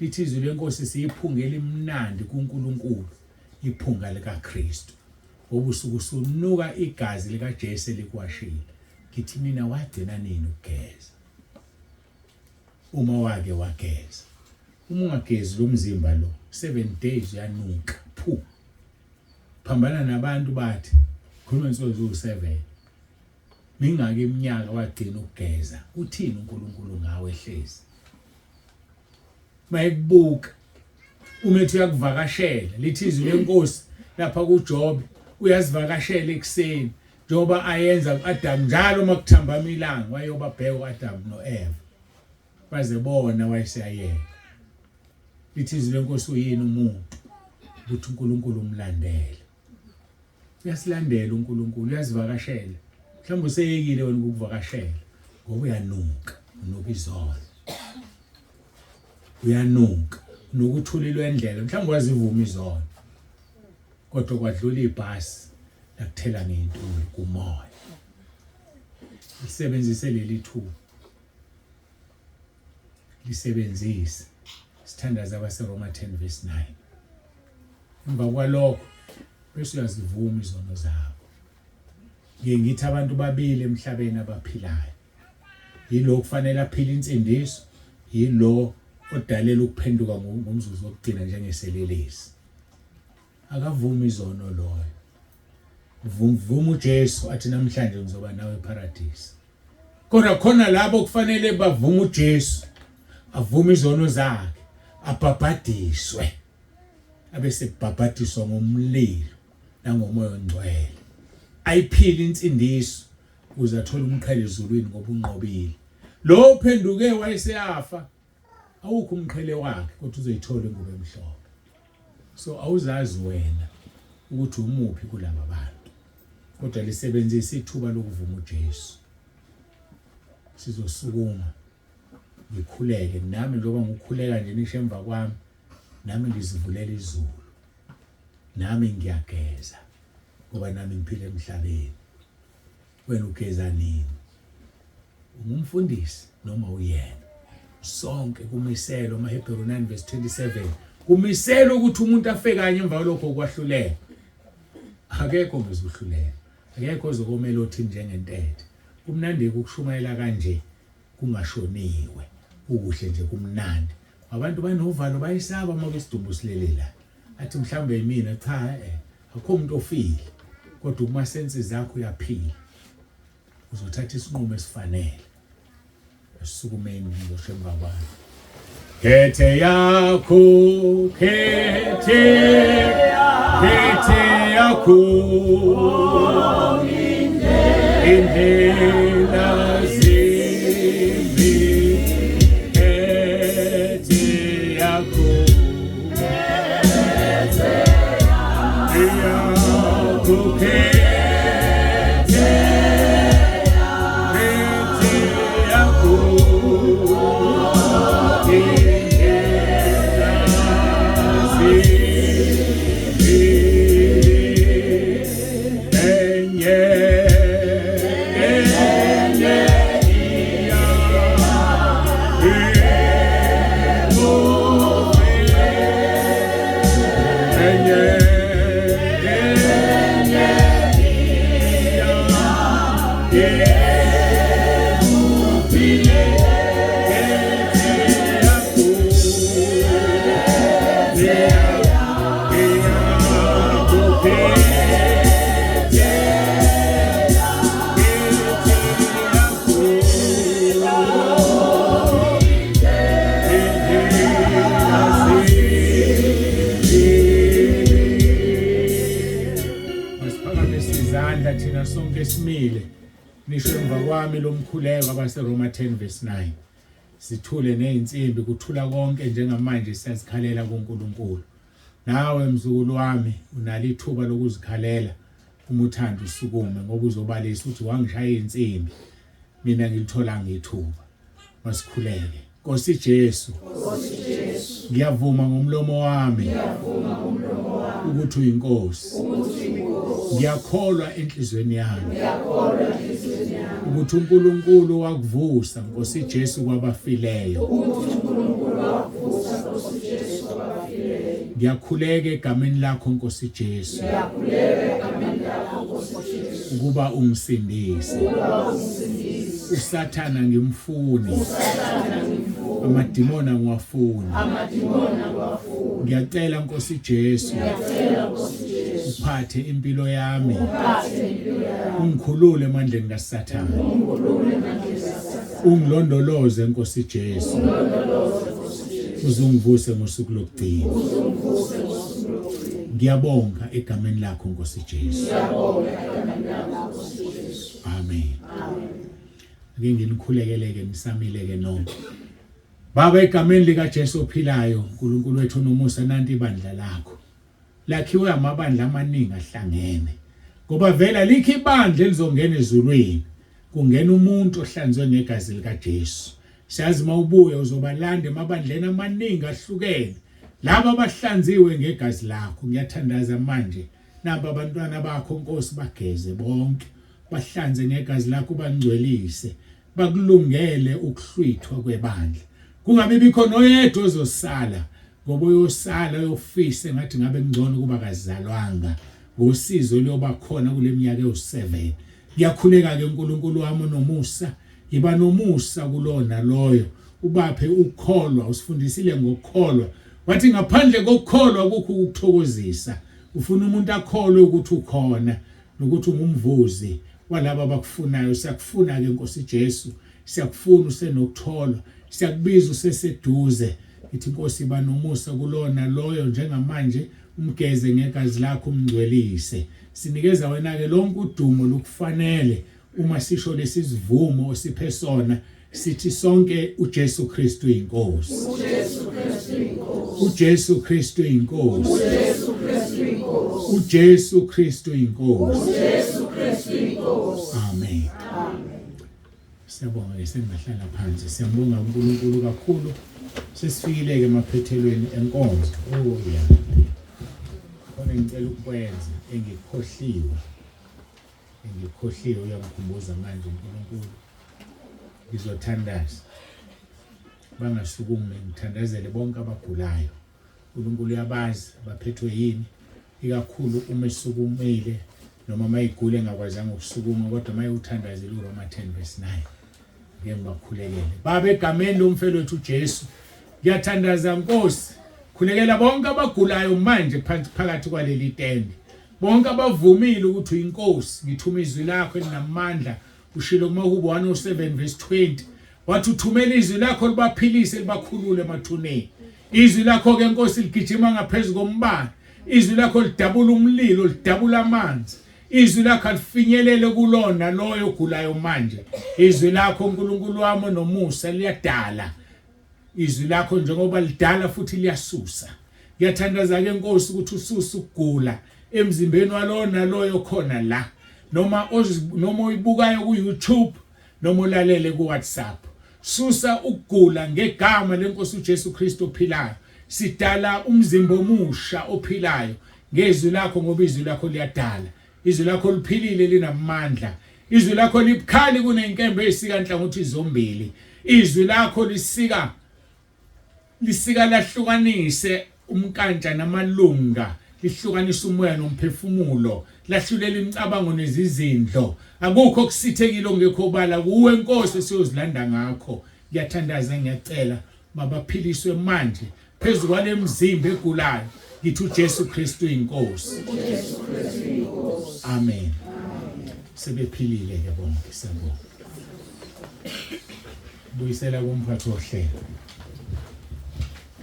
Lithi izwi lenkosi siyiphunga elimnandi kuNkulunkulu, iphunga likaKristu. Ngoba usuke usunuka igazi likaJesu elikwashile. Ngithi mina wagcina nini ukugeza? Uma wake wageza. Uma ungagezi lo mzimba lo, 7 days uyanuka. Phu. Phambana nabantu bathi khuluma insuku eziwu-7. Mingaki iminyaka wagcina ukugeza? Uthini uNkulunkulu ngawe ehlezi? Mayekubuka uma ethi uyakuvakashela, lithi izwi lenkosi lapha kuJobe uyazivakashela ekuseni njengoba ayenza kuAdam njalo uma kuthambama ilanga wayobabheka uAdam noEva baze bona wayeseyayeka. Lithi izwi lenkosi uyini umuntu ukuthi uNkulunkulu umlandele. Uyasilandela uNkulunkulu, uyazivakashela. Mhlawumbe useyekile wena ukukuvakashela ngoba uyanuka, unuka izono. Uyanuka, unokuthula ilwendlela, mhlawumbe wazivuma izono. Kodwa kwadlula ibhasi lakuthela ngentuli kumoya. Lisebenzise leli thuba. Lisebenzise. Sithandaza abaseRoma 10 verse 9. Emva kwalokho bese uyazivuma izono zakho. Ngiye ngithi abantu babili emhlabeni abaphilayo. Yilo kufanele aphile insindiso, yilo odalela ukuphenduka ngomzuzu wokugcina njengeselelesi. Akavumi izono loyo. Vuma uJesu athi namhlanje ngizoba nawe eParadise. Kodwa khona labo kufanele bavume uJesu, avume izono zakhe, abhabhadiswe. Abese bhabhadiswa ngomlilo nangomoya ongcwele. Ayiphile insindiso ukuze athole umqhele ezulwini ngoba unqobile. Lo uphenduke wayeseyafa awukho umqhele wakhe kodwa uzoyithola ingubo emhlophe. So awuzazi wena ukuthi umuphi kulaba bantu. Kodwa lisebenzise ithuba lokuvuma uJesu. Sizosukuma ngikhuleke nami njengoba ngikhuleka nje nisho emva kwami nami ngizivulela izulu. Nami ngiyageza ngoba nami ngiphila emhlabeni. Wena ugeza nini? Ungumfundisi noma uyena? Sonke kumiselwe amaHebheru 9 verse 27 kumiselwe ukuthi umuntu afe kanye emva kwalokho ukwahlulela. Akekho ngizohlulela. Akekho ozokomela othi njengentethe. Kumnandi ukushumayela kanje kungashoniwe. Kukuhle nje kumnandi. Abantu banovalo bayisaba uma kwisidumbu silele la. Athi mhlawumbe yimina cha eh akukho umuntu ofile. Kodwa kuma senses zakho uyaphila. Uzothatha isinqumo esifanele. Esukumeni ngizosho emva kwami. Khethe yakho, khethe, khethe yakho. Indlela zimbi, khethe yakho. Yakho, khethe, khethe yakho. Indlela zimbi, enye, enye iya, enye, enye iya, Ngicela thina sonke simile nisho emva kwami lomkhuleko abaseRoma 10 verse 9. Sithule nezinsimbi kuthula konke njengamanje siyazikhalela kuNkulunkulu. Nawe mzukulu wami unalo ithuba lokuzikhalela uma uthanda usukume ngoba uzobalisa ukuthi wangishaya insimbi mina ngilitholanga ithuba. Masikhuleke. Nkosi Jesu. Nkosi Jesu. Ngiyavuma ngomlomo wami. Ngiyavuma ngomlomo wami. Ukuthi uyinkosi. Ukuthi uyinkosi. Ngiyakholwa enhlizweni yami. Ngiyakholwa enhlizweni yami. Ukuthi uNkulunkulu wakuvusa Nkosi Jesu kwabafileyo. Ukuthi uNkulunkulu wakuvusa Nkosi Jesu kwabafileyo. Ngiyakhuleka egameni lakho Nkosi Jesu. Ngiyakhuleka egameni lakho Nkosi Jesu. Ukuba ungisindise. Ukuba ungisindise. Usathana ngimfuni. Usathana ngimfuni. Amadimoni angiwafuni. Amadimoni angiwafuni. Ngiyacela Nkosi Jesu. Ngiyacela Nkosi Jesu. Uphathe impilo yami. Uphathe impilo yami. Ungikhulule emandleni kaSathane. Ungikhulule emandleni kaSathane. Ungilondoloze Nkosi Jesu. Ungilondoloze Nkosi Jesu. Uzungivuse ngosuku lokugcina. Uzungivuse ngosuku lokugcina. Ngiyabonga egameni lakho Nkosi Jesu. Ngiyabonga egameni lakho Nkosi Jesu. Amen. Amen. Ake nginikhulekeleke nisamile-ke nonke. Baba egameni likaJesu ophilayo, uNkulunkulu wethu onomusa nanti ibandla lakho. Lakhiwe amabandla amaningi ahlangene. Ngoba vela likho ibandla elizongena ezulwini. Kungena umuntu ohlanzwe ngegazi likaJesu. Siyazi mawubuya uzobalanda emabandleni amaningi ahlukene. Laba abahlanziwe ngegazi lakho. Ngiyathandaza manje. Namba abantwana bakho Nkosi bageze bonke. Bahlanze ngegazi lakho bangcwelise bakulungele ukuhlwithwa kwebandla. Kungabi bikho noyedwa ozosala ngoba uyosala uyofisa ngathi ngabe kungcono kuba kazalwanga ngosizo liyoba khona kule minyaka ewu7. Ngiyakhuleka ke uNkulunkulu wami onomusa, yiba nomusa kulona loyo, ubaphe ukukholwa. Usifundisile ngokukholwa, wathi ngaphandle kokukholwa kukho ukuthokozisa. Ufuna umuntu akholwe ukuthi ukhona nokuthi ungumvuzi walabo abakufunayo. Siyakufuna ke Nkosi Jesu, siyakufuna usenokutholwa, siyakubiza useseduze. Ithi Nkosi ba nomusa kulona loyo njengamanje, umgeze ngegazi lakho umngcwelise. Sinikeza wena ke lonke udumo lukufanele uma sisho lesivumo osiphe sona, sithi sonke uJesu Kristu inkosi. uJesu Kristu inkosi. uJesu Kristu inkosi. uJesu Kristu inkosi. uJesu Kristu inkosi. uJesu Kristu inkosi. Amen. Amen. Siyabonga ke, sengahlala phansi. Siyambonga uNkulunkulu kakhulu. Sesifikile ke emaphethelweni enkonzo. Oh yeah. Khona ngicela ukwenza engikhohliwe. Engikhohliwe uyangikhumbuza manje uNkulunkulu. Ngizothandaza. Bangasukumi, ngithandazele bonke abagulayo. uNkulunkulu uyabazi baphethwe yini, ikakhulu uma esukumile noma mayigule engakwazanga ukusukuma, kodwa mayewuthandazile uRoma 10 verse 9. Ngeke ngibakhulekele. Baba egameni lomfelo wethu uJesu, ngiyathandaza Nkosi, khulekela bonke abagulayo manje phansi phakathi kwaleli tende. Bonke abavumile ukuthi uyinkosi, ngithuma izwi lakho elinamandla. Ushilo kumaHubo 107 verse 20, wathi uthumela izwi lakho libaphilise libakhulule emathuneni. Izwi lakho ke Nkosi ligijima ngaphezulu kombane. Izwi lakho lidabula umlilo, lidabula amanzi. Izwi lakho alifinyelele kulona loyo ogulayo manje. Izwi lakho uNkulunkulu wami onomusa liyadala. Izwi lakho njengoba lidala futhi liyasusa. Ngiyathandaza ke Nkosi ukuthi ususe ukugula emzimbeni walona loyo khona la, noma noma uyibukayo ku YouTube noma ulalele ku WhatsApp. Susa ukugula ngegama lenkosi uJesu Kristu ophilayo. Sidala umzimba omusha ophilayo ngezwi lakho, ngoba izwi lakho liyadala. Izwi lakho liphilile, linamandla. Izwi lakho libukhali kunenkemba eyisika nhlangothi zombili. Izwi lakho lisika lahlukanise umnkantsha namalunga, lihlukanisa umoya nomphefumulo, lahlulela imicabango nezizindlo. Akukho okusithekile ongekho obala kuwe Nkosi esiyozilanda ngakho. Ngiyathandaza, ngiyacela mabaphiliswe manje phezu kwale mzimba egulayo. Ngithi uJesu Kristu inkosi. uJesu Kristu inkosi. Amen. Sebephilile ke bonke, siyabonga. Buyisela kumphathi wohlelo.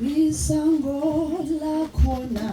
Isango lakhona.